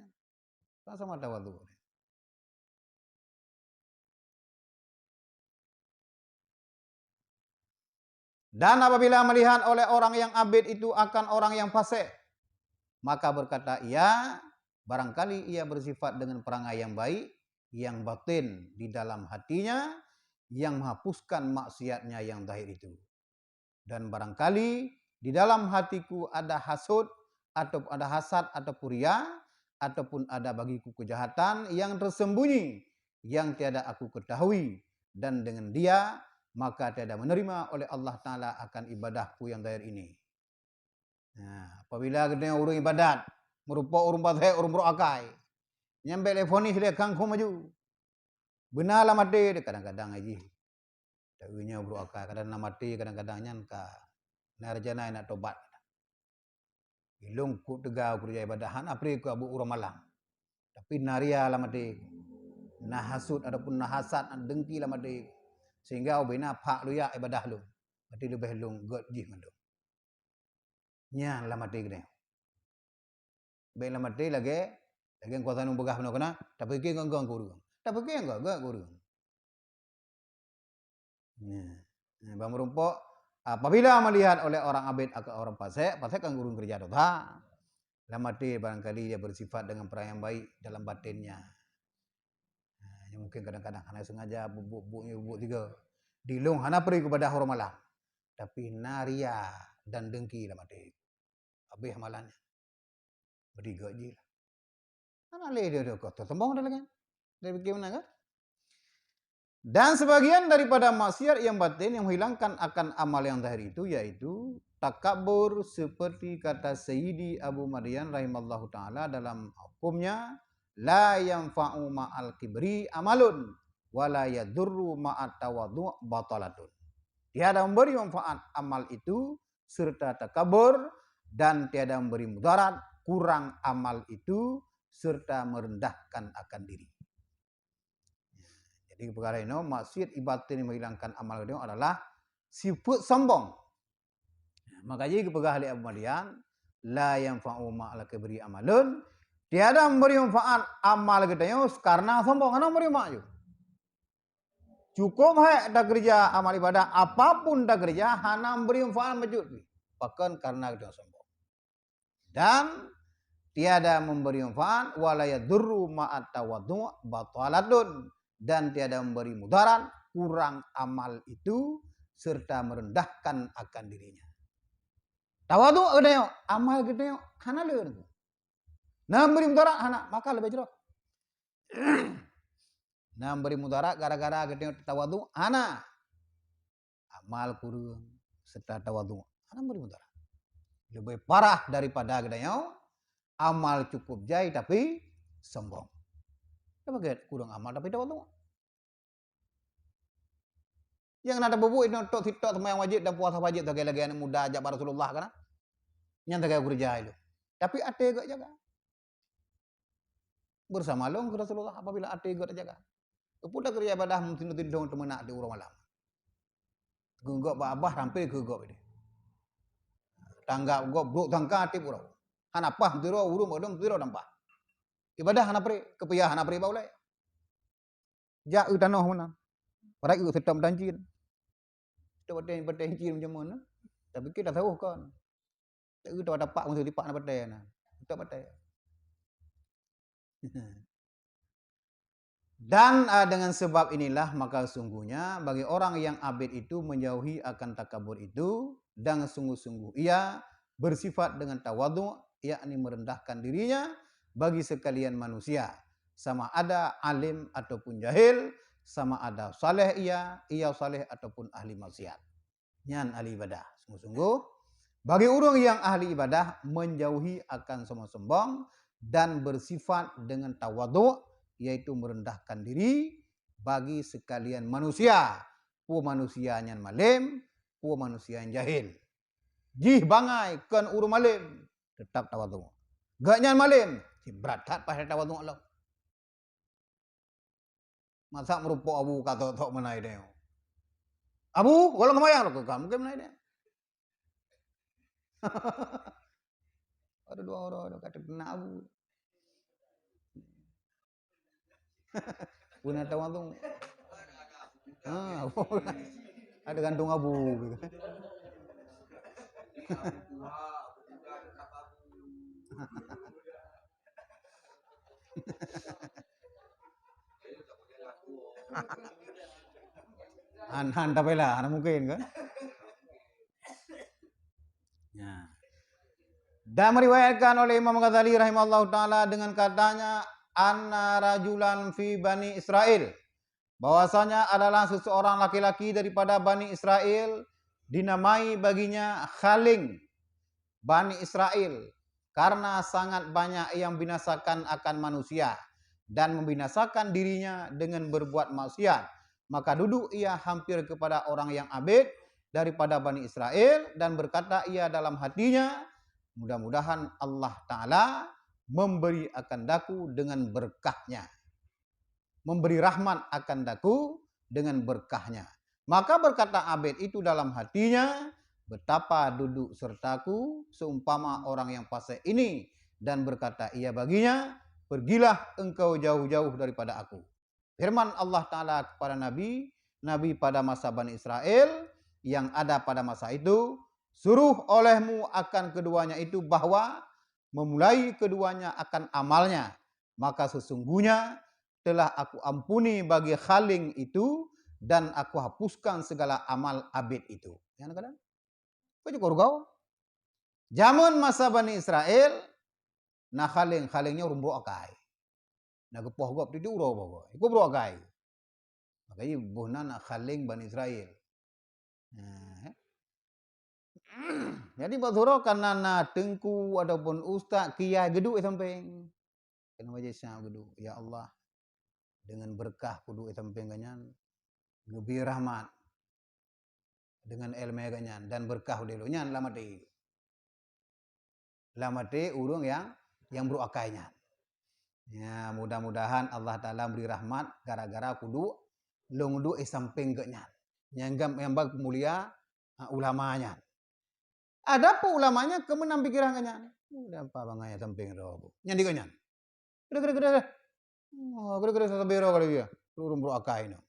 Sama-sama tawadhu. Dan apabila melihat oleh orang yang abid itu akan orang yang fasik, maka berkata ia, barangkali ia bersifat dengan perangai yang baik, yang batin di dalam hatinya, yang menghapuskan maksiatnya yang zahir itu. Dan barangkali di dalam hatiku ada hasut, atau ada hasad, ataupun ria, ataupun ada bagiku kejahatan yang tersembunyi, yang tiada aku ketahui, dan dengan dia, maka tiada menerima oleh Allah Taala akan ibadah ku yang zahir ini. Nah, apabila geutanyoe ureuëng ibadat, meurumpok ureuëng fasek, ureuëng brok akai, nyan bék lé fonis lé kangkung maju. Beuna lam até, kadang-kadang aji. Tapi nyoe brok akai, kadang lam até, kadang-kadang nyan ka na rencana nak tobat. Ilong kuk teuga keureuja ibadah, hana pri keu abu uroe malam. Tapi na ria lam até, na hasut ataupun na hasad, na dengki lam até, sehingga ubena phak luyak ibadah lôn. Berarti leubeh lôn gét jih mandum. Nyan lam até geutanyoe. Bék lam até lagée, lagée kuasa nung peugah bunoe keunan, tapike ngon-ngon keu ureuëng. Tapike ngon-ngon keu ureuëng. Nah, nah, ban meurumpok, apabila melihat oleh orang abet atau orang fasek, fasek kan ureuëng keureuja dosa. Lam até barangkali dia bersifat dengan perangai yang baik dalam batinnya. Nah, yang mungkin kadang-kadang hana sengaja bubuk-bubuk ni bubuk tiga. Dilong hana pri kepada orang malam. Tapi na ria dan dengki lam até. Habéh amalan nyan. Bertiga jih lah. Hana lé dia, dia kata sombong dah lagi. Dia fikir mana kan? Dan sebagian daripada maksiat yang batin yang menghilangkan akan amal yang zahir itu, yaitu takabur, seperti kata Sayyidi Abu Mardian rahimallahu taala dalam hukumnya, la yanfa'u ma'al kibri amalun, wa la yadurru ma'at tawadhu' batalatun. Tiada memberi manfaat amal itu serta takabur, dan tiada memberi mudarat, kurang amal itu, serta merendahkan akan diri. Jadi, peukara inoe, maksiat ibatin yang menghilangkan amal geutanyoe adalah sifat sombong. Maka jih geupeugah lé Abu Mardian, la yanfa'u ma'al kibri amalun, tiada memberi manfaat amal geutanyoe karena sombong, hana memberi manfaat ju. Cukup hai takeureuja amal ibadah, apapun takeureuja, hana memberi manfaat bacut pih. Pakon? Karena geutanyoe sombong. Dan tiada memberi manfaat, wa la yadurru ma'at tawadhu' batalatun, dan tiada memberi mudarat, kurang amal itu, serta merendahkan akan dirinya. Tawadhu' geutanyoe, amal geutanyoe hana le. Na memberi mudarat hana, maka leubeh jroh. Na memberi mudarat gara-gara geutanyoe tawadhu'? Hana. Amal kureueng serta tawadhu', hana memberi mudarat. Leubeh parah daripada geutanyoe, amal cukup jai tapi sombong. Leubeh gét kureueng amal tapi tawadhu'. Nyang na tabubuet inoe tok sitok seumayang wajéb dan puasa wajéb, lagée-lagée aneuk muda jak bak Rasulullah kana. Nyan lagée keureuja ilée. Tapi até gét jaga. Bersama lôn keu Rasulullah apabila até gét jaga. Keupeue takeureuja ibadah meutindong-tindong teumeunak di uroe malam. Keu gét bak babah sampai keu gét ideh. Tanggap gét brok tangka tiep uroe. Hana paih meutiro ureuëng, ureuëng meutiro dampah. Ibadah hana pri, keupiah hana pri bak ulée. Jak u tanoh meunan. Padahai u seutôt meudancin. Seutôt batée-batée cin macam mana? Tapi kita tahu kan. Tapi kita dapat masa lipat na batée na. Seutôt batée. Dan, ah, dengan sebab inilah maka sungguhnya bagi orang yang abid itu menjauhi akan takabur itu, dan sungguh-sungguh ia bersifat dengan tawadhu', yakni merendahkan dirinya bagi sekalian manusia, sama ada alim ataupun jahil, sama ada saleh ia, ia saleh ataupun ahli maksiat. Nyan ahli ibadah. Sungguh-sungguh, bagi ureuëng yang ahli ibadah menjauhi akan sombong-sombong dan bersifat dengan tawadhu', yaitu merendahkan diri bagi sekalian manusia. Peue manusia nyan malem, peue manusia nyan jahil. Jih bangai kon ureuëng malem, teutap tawadhu'. Gobnyan malem, sibrat that paih tawadhu' lom. Masa meurumpok abu ka thok-thok meunan ideh. Abu, gohlom seumayang lôn keu ka, mungken meunan ideh. Ada dua orang, ada kata kena abu. Puna tawadhu'. Ha, ada gantung abu gitu. Han, han tabela, hana mungken kan? Ya. Dan meriwayatkan oleh Imam Ghazali rahimahullahu taala dengan katanya, anna rajulan fi Bani Israel, bahwasanya adalah seseorang laki-laki daripada Bani Israel, dinamai baginya Khaling Bani Israel, karena sangat banyak ia membinasakan akan manusia dan membinasakan dirinya dengan berbuat maksiat. Maka duduk ia hampir kepada orang yang abid daripada Bani Israel dan berkata ia dalam hatinya, "Mudah-mudahan Allah Ta'ala memberi akan daku dengan berkahnya, memberi rahmat akan daku dengan berkahnya." Maka berkata abid itu dalam hatinya, "Betapa duduk sertaku seumpama orang yang fasik ini." Dan berkata ia baginya, "Pergilah engkau jauh-jauh daripada aku." Firman Allah Ta'ala kepada Nabi, Nabi pada masa Bani Israel yang ada pada masa itu, "Suruh olehmu akan keduanya itu bahwa memulai keduanya akan amalnya, maka sesungguhnya telah aku ampuni bagi Khaling itu dan aku hapuskan segala amal abid itu." Nyang kadang, kau cukup rugau. Zaman masa Bani Israel, na Khaling, Khaling nyoe ureuëng brok akai. Na geupoh gob titik uroe boh gob. Ikut brok akai. Makanya boh na na Khaling Bani Israel. Nah, jadi bak Zuro kan na, na teungku ataupun ustaz kiai geuduek sampéng. Keuneuk majelis nyan geuduek, "Ya Allah, dengan berkah kuduek sampéng geuh nyan, geubri rahmat dengan iéleumé geuh nyan dan berkah udeb lôn nyan lam até." Lam até ureuëng nyang, nyang brok akai nyan. Ya, mudah-mudahan Allah Ta'ala bri rahmat gara-gara kuduek, lôn duek di sampéng geuh nyan. Nyang gam, nyang bak mulia, ha, ulama nyan. Adapun ulama nyan keumeunang pikiran geuh nyan. Udah apa bangai sampéng droe. Nyan di geuh nyan. Gede, gede, gede, gede. Oh, gede, gede, sasabero kali dia. Ureuëng brok akai nyoe.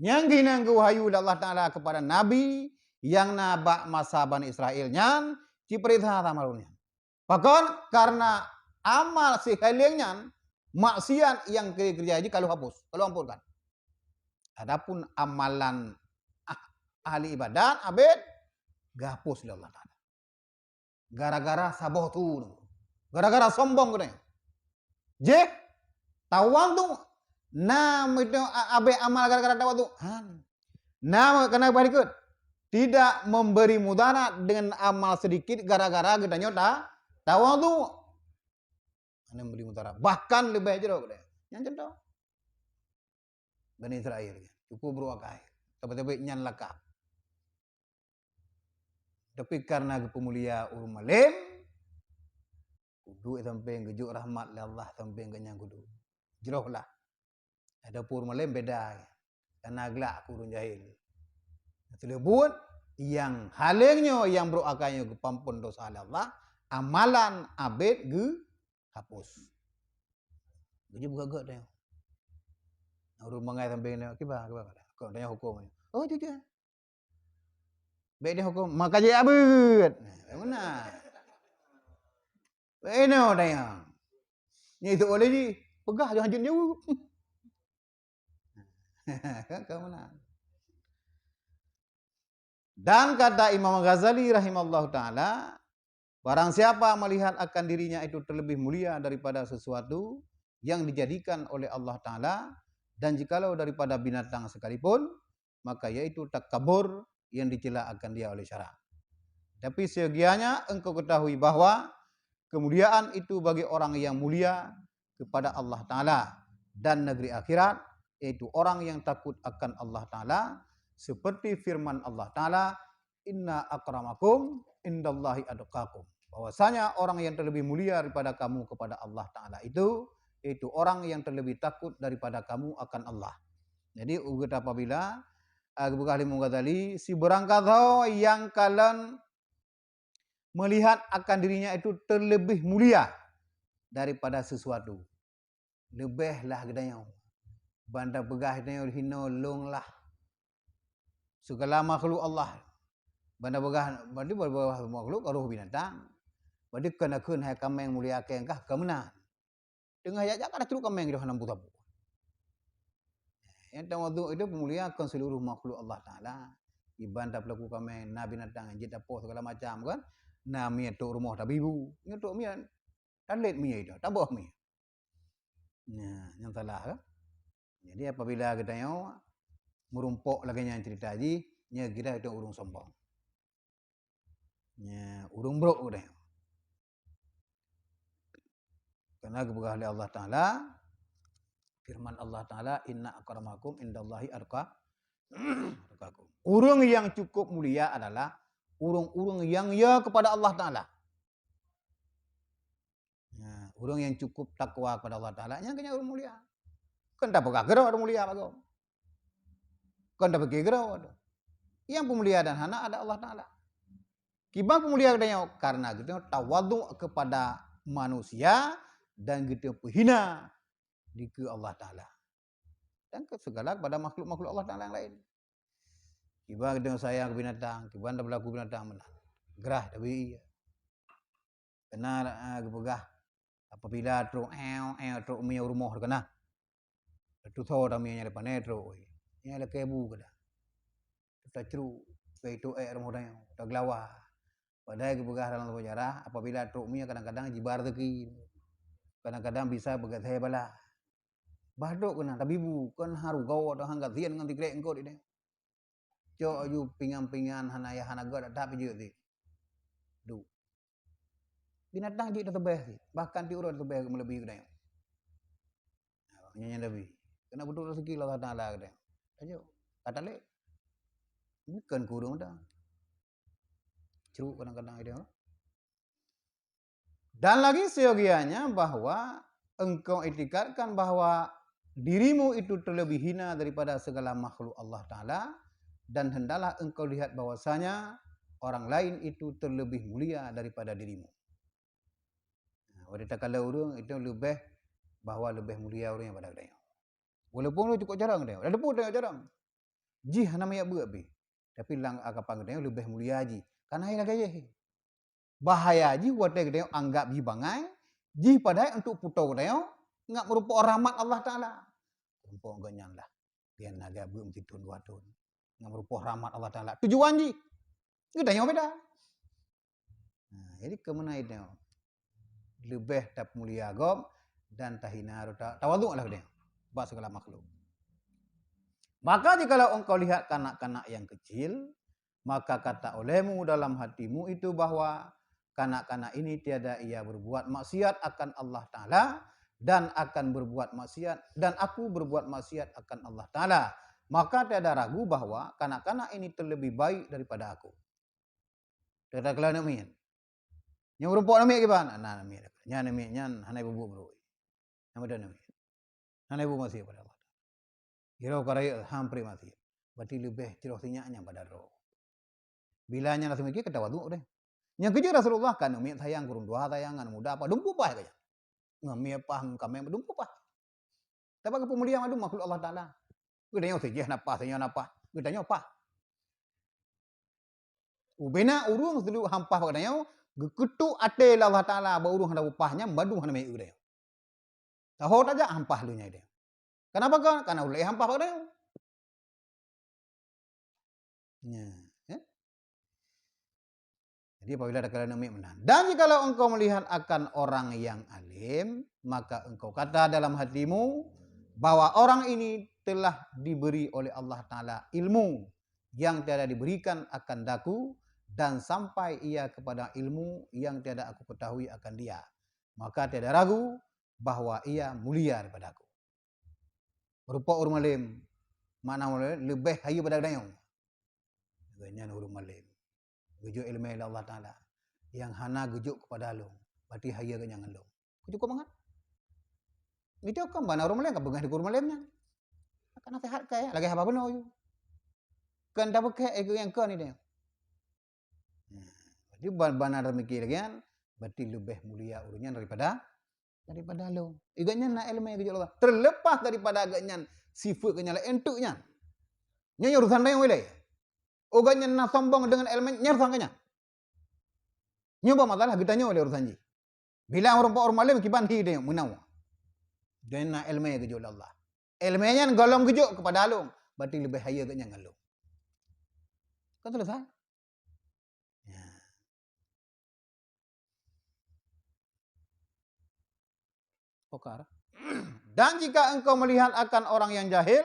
Nyang geuh nyan geuwahyu lé Allah Ta'ala kepada Nabi nyang na bak masa Bani Israel nyan, cipeurintah sama lôn nyan. Pakon? Karena amal si Khaling nyan, maksiat nyang keu-, keureuja jih ka lôn hapus, ka lôn ampunkan. Adapun amalan ah-, ahli ibadat, abid, geuhapus lé Allah Ta'ala. Gara-gara saboh tu. Gara-gara sombong geutanyoe. Jih, tawang tu. Na meudoa abéh amal gara-gara tawang tu. Han. Na keunan bah dikeue. Tidak memberi mudarat dengan amal sedikit gara-gara geutanyoe ta-, tawang tu. Hana memberi mudarat. Bahkan leubeh jroh geutanyoe. Nyan contoh. Bani Israel. Cukup brok akai. Tapi-tapi nyan lakah. Tapi karena geupeumulia ureuëng malém, kuduek sampéng geujok rahmat lé Allah sampéng geuh nyan kuduek. Jroh lah. Adapun ureuëng malém beda. Karena glak keu ureuëng jahil. Teuleubuet nyang Khaling nyoe nyang brok akai nyoe geupampon dosa lé Allah, amalan abéh geuhapus. Geujok beugét-gét tanyoe. Ureuëng bangai sampéng nyoe, kiban, kiban, kiban. Kok tanyoe huköm. Oh, jujur. Bék dihukôm, maka jeuet abeuet. Nah, meunan. Inoe dayang. Nyan itu oleh jih, peugah jangan jeuet nyoe. Kan meunan. Dan kata Imam Ghazali rahimahullahu taala, barang siapa melihat akan dirinya itu terlebih mulia daripada sesuatu yang dijadikan oleh Allah Taala, dan jikalau daripada binatang sekalipun, maka yaitu takabur yang dicela akan dia oleh syarak. Tapi seyogianya engkau ketahui bahwa kemuliaan itu bagi orang yang mulia kepada Allah Taala dan negeri akhirat, yaitu orang yang takut akan Allah Taala, seperti firman Allah Taala, "Inna akramakum indallahi atqakum." Bahwasanya orang yang terlebih mulia daripada kamu kepada Allah Taala itu, yaitu orang yang terlebih takut daripada kamu akan Allah. Jadi, ugat apabila, ah, geupeugah lé Imam Ghazali, sibeurangkasoe nyang kalon melihat akan dirinya itu terlebih mulia daripada sesuatu. Leubeh lah geutanyoe. Ban tapeugah tanyoe hinoe lôn lah. Segala makhluk Allah. Ban tapeugah, berarti bak-, bak-, makhluk ka roh binatang. Berarti kon takheun hai kaméng mulia keu engkah, ka meunan. Teungoh jak-jak ka tatrok kaméng hana musaboh. Nyang tawadhu itu peumulia kon seluruh makhluk Allah Taala. Iban tapeulaku kaméng, na binatang jeuet tapoh segala macam kan. Na miet trok rumoh tabibu. Nyoe trok miet. Talét miet itu, taboh miet. Nah, nyang salah kan? Jadi apabila geutanyoe meurumpok lagée nyan cerita jih, nyan kira itu ureuëng sombong. Nyan ureuëng brok geutanyoe. Karena geupeugah lé Allah Taala, firman Allah Taala, "Inna akramakum indallahi atqa-, atqakum." Ureuëng yang cukup mulia adalah ureuëng-ureuëng yang ya kepada Allah Taala. Nah, ureuëng yang cukup takwa kepada Allah Taala, nyan keuh ureuëng mulia. Kan tapeugah keudroe ureuëng mulia bagoe. Kan tapike keudroe. Yang peumulia dan hana ada Allah Taala. Kiban peumulia geutanyoe karena geutanyoe tawadhu kepada manusia dan geutanyoe peuhina dikeue Allah Taala dan ke segala kepada makhluk-makhluk Allah Taala yang lain. Kiban geutanyoe sayang keu binatang, kiban tapeulaku binatang meunan. Grah tabi ia. Kena, ah, geupeugah apabila trok ew, ew trok mie rumoh kena. Tutoe tamie nyang leupah nyan trok, nyang lakée bu keudang. Tacruk, keu itu ék rumoh tanyoe, tageulawa. Padahai geupeugah dalam sejarah, apabila trok mie kadang-kadang jiba rezeki. Kadang-kadang bisa beugaséh bala. Bah dok keunan, tabibu, kon haru gawa dah hangga zien ngon tigrek engkot ideh. Cok aju pingan-pingan hana ya hana gét dak pijeuet sit. Duek. Binatang jih teubeh sit, bahkan ti uroe teubeh meuleubeh geutanyoe. Nyan nyang Nabi. Kena beutôi rezeki Allah Taala geutanyoe. Ayo, kata lé. Bukan kurung dah. Ceruk kadang-kadang ideh. Dan lagi seyogianya bahwa engkau itikadkan bahwa dirimu itu terlebih hina daripada segala makhluk Allah Taala, dan hendaklah engkau lihat bahwasanya orang lain itu terlebih mulia daripada dirimu. Nah, watée takalon ureuëng itu leubeh bahwa leubeh mulia ureuëng nyang pada geutanyoe. Walaupun ureuëng cukup jarang geutanyoe, dah teupeu geutanyoe jarang. Jih hana miyueb beuet pih. Tapi lam akapan geutanyoe leubeh mulia jih. Karena hai lagée jih. Bahaya jih watée geutanyoe anggap jih bangai, jih padahai untuk putoe geutanyoe ngat meurumpok rahmat Allah Taala. Meurumpok geuh nyan lah. Pian naga beuet meusiton dua thon. Ngat meurumpok rahmat Allah Taala. Tujuan jih geutanyoe beda. Nah, jadi keumeuna itu leubeh tapeumulia gob dan tahina ta-, tawadhu lah geutanyoe bak segala makhluk. Maka jikalau engkau lihat kanak-kanak yang kecil, maka kata olehmu dalam hatimu itu bahwa kanak-kanak ini tiada ia berbuat maksiat akan Allah Taala dan akan berbuat maksiat dan aku berbuat maksiat akan Allah Taala. Maka tiada ragu bahwa kanak-kanak ini terlebih baik daripada aku. Teuka keu aneuk miet. Nyang meurumpok aneuk miet kiban? Na aneuk miet. Nyan aneuk miet nyan hana ibubuet beurui. Nyang meudoa aneuk miet. Hana ibubuet maksiat pada Allah. Kira ka rayeuk hampri maksiat. Berarti leubeh jroh sinyak nyang pada droe. Bila nyan rasa mikir ka tawadhu deh. Nyang keujeuet Rasulullah ka aneuk miet sayang, kureueng tuha sayang, aneuk muda apa, dum pah keu nyan. Ngon miet pah, ngon kaméng dum pah. Tapi geupeumulia mandum makhluk Allah Taala. Geutanyoe sijih na pah, sinyoe na pah. Geutanyoe pah. Ubena ureuëng seudeuk hampah bak geutanyoe, geukeutuk até lé Allah Taala bak ureuëng hana beupah nyan bandum hana meuheueh geutanyoe. Taho tajak hampah lé nyan geutanyoe. Kenapa kan? Karena ulée hampah bak geutanyoe. Nya, ya. Jadi apabila takalon aneuk miet meunan. Dan jikalau engkau melihat akan orang yang alim, maka engkau kata dalam hatimu bahwa orang ini telah diberi oleh Allah Taala ilmu yang tiada diberikan akan daku, dan sampai ia kepada ilmu yang tiada aku ketahui akan dia. Maka tiada ragu bahwa ia mulia daripada aku. Rupa ureuëng malem, makna ureuëng malem leubeh hayeue pada geutanyoe. Geuhnyan ureuëng malem. Geujok iéleumé lé Allah Taala. Nyang hana geujok keupada lôn, berarti hayeue geuhnyan ngon lôn. Cukup mangat. Itu kan bana ureuëng malem ka beungéh di ureuëng malem nyan. Ka naseuhat kai, lagée haba bunoe ju. Kan tapeukek ék nyang kon ideh. Nah, berarti ba-, bana tamikir lagée nyan, berarti leubeh mulia ureuëng nyan daripada, daripada lôn. Igat nyan na iéleumé geujok Allah. Terlepas daripada igat nyan sifat geuhnyan laén teuk nyan. Nyan urusan laén ilée. Igat nyan na sombong deungon iéleumé nyan urusan geuhnyan. Nyoe ba masalah geutanyoe lé urusan jih. Bila ureuëng po ureuëng malem kiban hi deh meunan. Dan na iéleumé geujok lé Allah. Iéleumé nyan gohlom geujok keupada lôn, berarti leubeh hayeue geuhnyan ngon lôn. Kan selesai? Ya. Pokar. Dan jika engkau melihat akan orang yang jahil,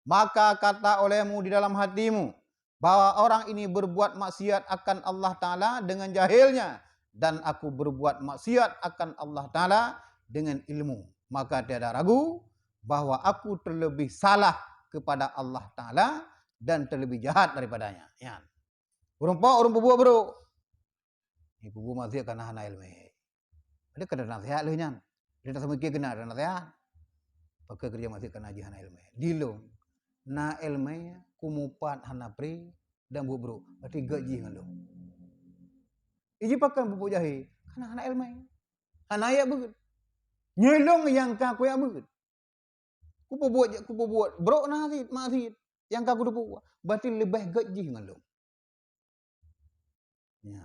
maka kata olehmu di dalam hatimu bahwa orang ini berbuat maksiat akan Allah Ta'ala dengan jahilnya, dan aku berbuat maksiat akan Allah Ta'ala dengan ilmu. Maka tiada ragu bahwa aku terlebih salah kepada Allah Ta'ala dan terlebih jahat daripadanya. Nyan. Ureuëng po, ureuëng peubuet brok. Ni peubuet maksiat kana hana iéleumé. Ada kada nasihat lheueh nyan. Dia tak seumiké kena ada nasihat. Pakai kerja maksiat kana jih hana iéleumé. Di lôn, na iéleumé, kumupat hana pri, dan buet brok. Berarti gét jih ngon lôn. Iji pakai peubuet jahé, kana hana iéleumé. Hana yak beuet. Nyelong nyang ka kuyak beuet. Kupeubuet, kupeubuet brok na cit, maksiat nyang ka kuteupeue, berarti leubeh gét jih ngon lôn. Nya.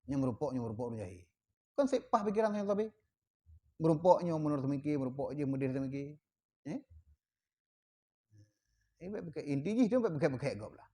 Nyoe meurumpok, nyoe meurumpok ureuëng jahé. Kon sép paih pikeran nyoe tapi. Meurumpok nyoe meunurot seumiké, meurumpok jih meudeh seumiké. Eh? Eh, bèk beuké, inti jih tu bèk beuké-beuké gob lah.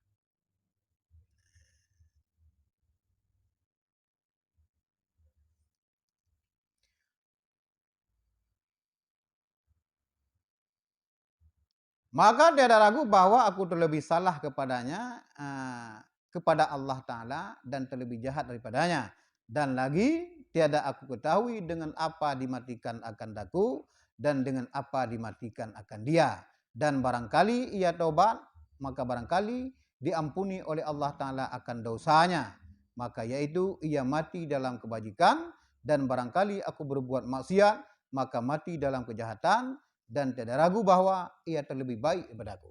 Maka tiada ragu bahwa aku terlebih salah kepadanya, eh, kepada Allah Ta'ala dan terlebih jahat daripadanya. Dan lagi, tiada aku ketahui dengan apa dimatikan akan daku dan dengan apa dimatikan akan dia. Dan barangkali ia taubat, maka barangkali diampuni oleh Allah Ta'ala akan dosanya. Maka yaitu ia mati dalam kebajikan, dan barangkali aku berbuat maksiat, maka mati dalam kejahatan, dan tiada ragu bahwa ia terlebih baik daripada aku.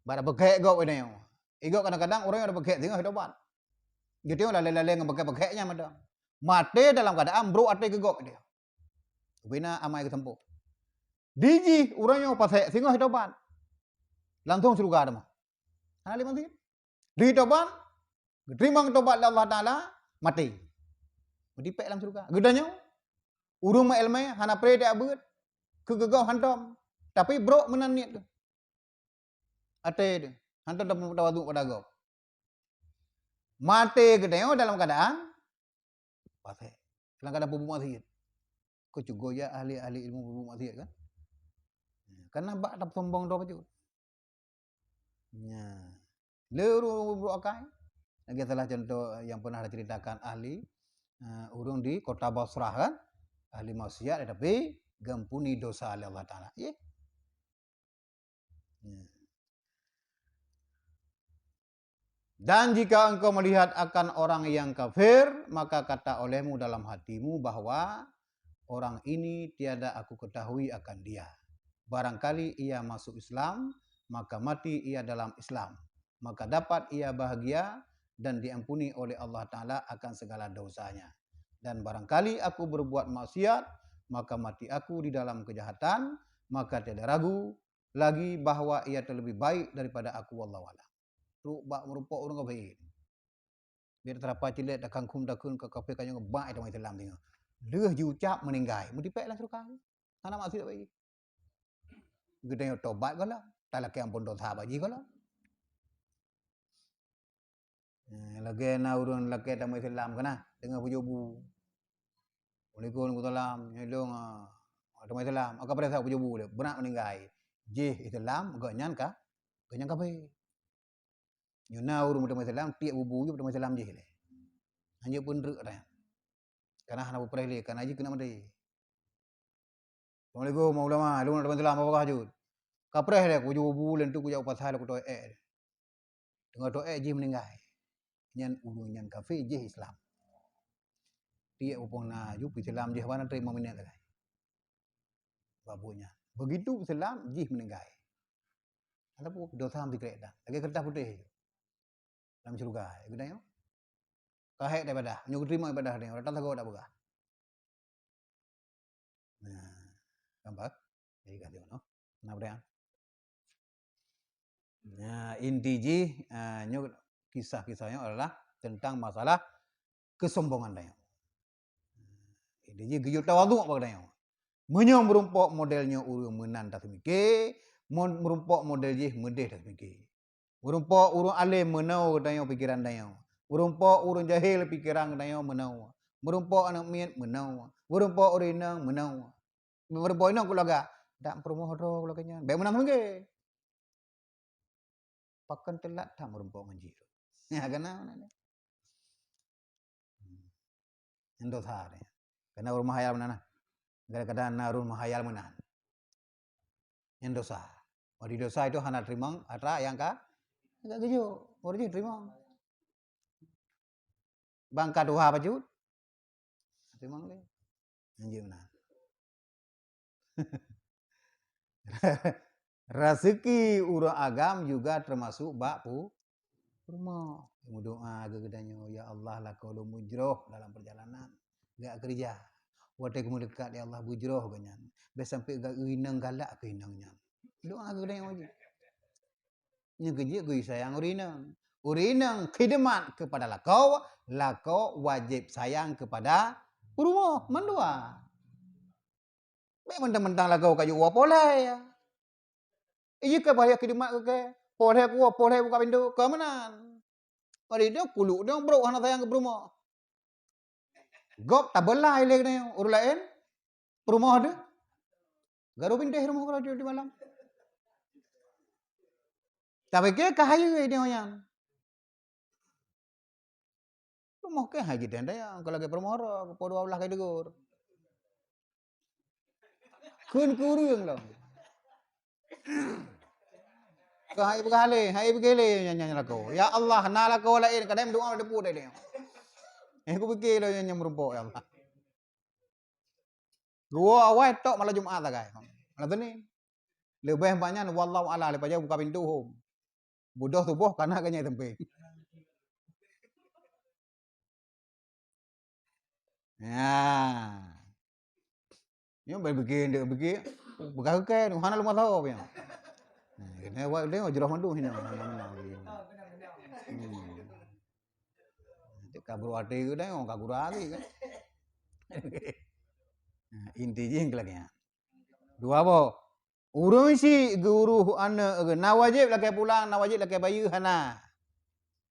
Bara beughek gob nyoe. Igob kadang-kadang ureuëng nyang beughek singoh tobat. Geutanyoe lalé-lalé ngon beughek-beughek nyan mantong. Maté dalam keadaan brok até keu gob dia. Ubena amai geutumpôk. Dijih ureuëng nyoe pasek singoh tobat. Langsung syurga teuma. Hana lé maksiat. Di tobat, geuteurimong tobat lé Allah Ta'ala, maté. Meudipek lam syurga. Geutanyoe, ureuëng meuiéleumé hana pré teuyak beuet, keu geugob hantom. Tapi brok meunan niet teuh. Até teuh, hantom tapeutawadhu pada gob. Maté geutanyoe dalam keadaan pasek. Dalam keadaan peubuet maksiat. Keucugoe ya ahli-ahli ilmu peubuet maksiat kan? Karena bak tapeusombong droe bacut. Nya. Le ureuëng brok akai. Lagée salah contoh yang pernah diceritakan ahli, eh, ureuëng di kota Basrah kan? Ahli maksiat tetapi geuampuni dosa oleh Allah Ta'ala. Ye. Nya. Dan jika engkau melihat akan orang yang kafir, maka kata olehmu dalam hatimu bahwa orang ini tiada aku ketahui akan dia. Barangkali ia masuk Islam, maka mati ia dalam Islam. Maka dapat ia bahagia dan diampuni oleh Allah Ta'ala akan segala dosanya. Dan barangkali aku berbuat maksiat, maka mati aku di dalam kejahatan, maka tiada ragu lagi bahwa ia terlebih baik daripada aku, wallahu a'lam. Trok bak meurumpok ureuëng kafé. Biar terapa cilet takangkum takun ke kafé kanyang bak itu Islam tinggal. Leuh jiucap meninggai, meudipek lah suruh kau. Hana maksiat baik. Geutanyoe tobat gohlom, talakée ampôn dosa bak jih gohlom. Eh, lagée na ureuëng lakée tamong Islam kana, deungoe pujobu. Assalamualaikum, waalaikumsalam. Nyoe lôn, ah, tamong Islam. Aka pada saat pujobu lé, beuna meninggai. Jih Islam, gobnyan ka, gobnyan kafé. Nyoe na ureuëng meutamong Islam, tiek bubu jih meutamong Islam jih lé. Hanjeuet peuntreuk dah. Kana hana peupreh lé, kana jih keuneuk maté. Assalamualaikum, Mak Ulama. Lôn na tamong Islam, apa kah jeuet? Kapreh lé, kujak bubu lé tu kujak pasai lé kutoh ék. Teungoh toh ék jih meninggai. Nyan ureuëng nyan kafé jih Islam. Tiek bupong na ju Islam jih hana teurimong minét sagai. Babu nyan. Begitu Islam jih meninggai. Ataupun dosa meusikrek dah. Lagée keureutah putéh. Lam syeuruga, geutanyoe. Ka hék daripada, nyoe geuteurimong ibadah tanyoe, datang sagoe dak peugah. Nah, nampak? Jadi ka teurimong. Nah, udah. Nah, inti jih, ah, nyoe kisah-kisah nyoe adalah tentang masalah kesombongan tanyoe. Inti jih geuyue tawadhu bak tanyoe. Meunyoe meurumpok model nyoe ureuëng meunan taseumiké, mon-, meurumpok model jih meudeh taseumiké. Meurumpok ureuëng além meunoe geutanyoe pikeran tanyoe. Meurumpok ureuëng jahil pikeran geutanyoe meunoe. Meurumpok aneuëk miet meunoe. Meurumpok ureuëng inong meunoe. Meureumpok inong keuluwarga, dak peurumoh droe keuluwarga nyan. Bèk meunan meunggé. Pakon teulat that meureumpok ngon jih. Ya, keunan meunan. Nyan dosa nyan. Keunan ureueng meuhayal meunan nah. Kadang-kadang na ureueng meuhayal meunan. Nyan dosa. Odi dosa itu hana teurimong atra nyang ka, nyang ka geujok. Baru jih teurimong. Bang ka tuha bacut. Teurimong lé. Nyan jih meunan. Raseuki ureueng agam juga teumasuk bak pu-, peurumoh. Meudoa keu geutanyoe, "Ya Allah, lakoe lôn meujroh dalam peurjalanan gak keureuja. Watèe keumeudeukat, ya Allah, beujroh geuh nyan. Bèk sampoe gak inong galak keu inong nyan." Doa keu geutanyoe jih. Nyoe keuh jeuet geuyue sayang ureueng inong. Ureueng inong khidmat keupada lakoe, lakoe wajéb sayang keupada peurumoh, mandua. Bèk mentang-mentang lagoe ka jiwoe poh lhèe. Ijih ka bahya khidmat keu kèe. Poh lhèe kuwoe, poh lhèe buka pintoe, ka meunan. Padahai kuluk nyoe brok hana sayang keu peurumoh. Gob tabeulai lé nyoe, ureueng laén peurumoh deuh. Garu pintoe rumoh kalau di malam. Tapi kèe ka hayeue nyoe nyan. Rumoh kèe hai jiteuntèe, nyang ka lagèe peurumoh droe, keu po dua blah ka jitegur. Kheun keu ureueng lom. Ka hai peugah lé, hai peugah lé nyan, nyan lakoe. Ya Allah, na lakoe laén, kadang meudoa teupeu tadi. Eh, kupike lom nyan, nyan meurumpok, ya Allah. Dua awai tok malam Jumat sagai. Malam Senin. Leubeh banyak wallahu a'lam, leubeh jauh buka pintu hom. Budoh tuboh kana ganyai tempe. Ya. Nyoe bai beuki ndeuk beuki, peugah keu kèe, hana lôn masa apa nyan. Nah, kena buat dia jroh mandum hina. Hmm. Cek kabur hati ke dah, orang kabur hati kan. Nah, inti jih lagi ya. Dua boh. Ureueng syik geuruh aneuk geuh na wajéb lakèe pulang, na wajéb lakèe bayeue hana.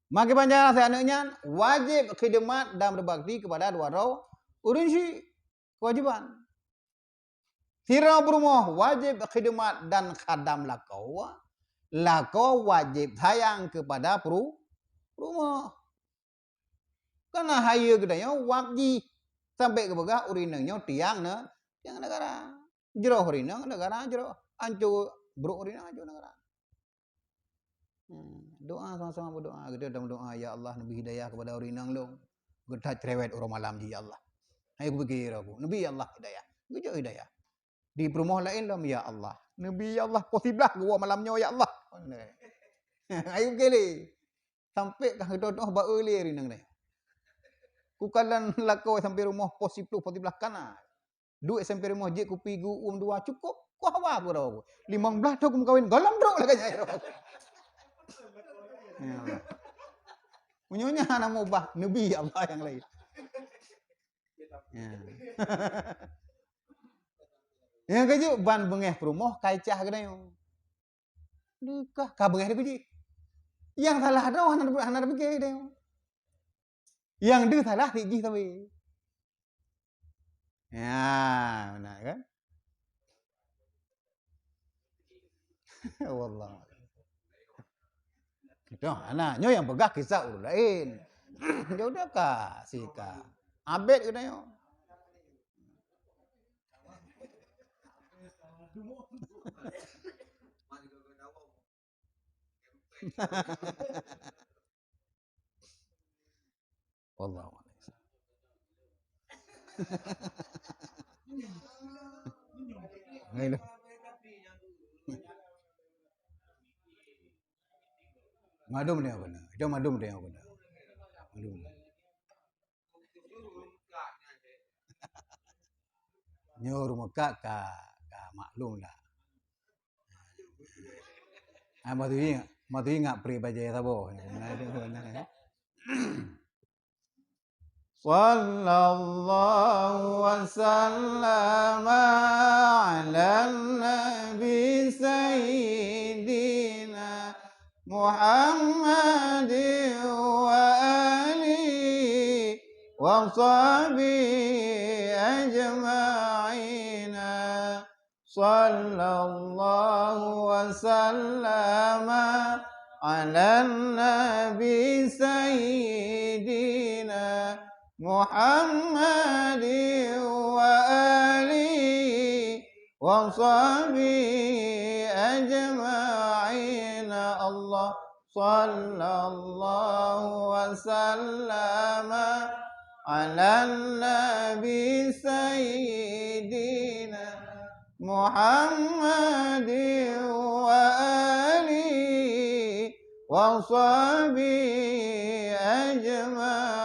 Maka bansa aneuk nyan wajéb khidmat dan berbakti kepada dua droe ureueng syik. Kewajiban. Sidroe peurumoh wajéb khidmat dan khadam lakoe. Lakoe wajéb sayang kepada peru-, peurumoh. Kana hayeue geutanyoe wab jih. Sampai geupeugah ureueng inong nyoe tiang ne-, tiang negara. Jroh ureueng inong negara jroh. Anco brok ureueng inong anco negara. Hmm, doa sama-sama berdoa. Kita dalam doa, "Ya Allah, neubri hidayah kepada ureueng inong lôn. Geutat cerewet uroe malam jih, ya Allah." Hai kupikir aku, "Neubri ya Allah hidayah." Geujok hidayah. Di peurumoh laén lom, "Ya Allah, neubri ya Allah, poh siblah geuwoe malam nyoe, ya Allah." Hai kupikir lé. Sampai ka geutoh-toh ba lé ureueng inong nyoe. Kukalon lakoe sampai rumoh poh siploh, poh siblah kana. Duek sampai rumoh jeuet kupi geuuem dua cukôp. Ku hawa ku rôh. Limong blaih thôn kumeukawen gohlom trok lagèe nyan. Ya Allah. Meunyoe nyan hana mubah, neubri Allah nyang laén. Ya. Nyang keujeuet ban beungèh peurumoh ka icah geutanyoe. Deuh ka, ka beungèh deuh jih. Nyang salah droe hana, hana teupike deh. Nyang deuh salah sit jih sabe. Ya, beuna kan? Wallah. Itu hana, nyoe nyang peugah kisah ureueng laén. Ya udah ka, sika. Abet keuh nyoe. Wallahu a'lam. Ayo. Madum dia kena. Itu madum dia kena. Madum. Nyoe ureueng Mekah ka, ka maklum lah. Ah, matu ingat, matu ingat pri bajèe saboh. Sallallahu wasallam ala nabi sayyidina Muhammad wa alihi wa sahbihi ajma'in. Sallallahu wa sallama ala nabi sayyidina Muhammadin wa alihi wa sahbihi ajma'in. Allah sallallahu wa sallama ala nabi sayyidina Muhammadin wa alihi wa sahbihi ajma'in.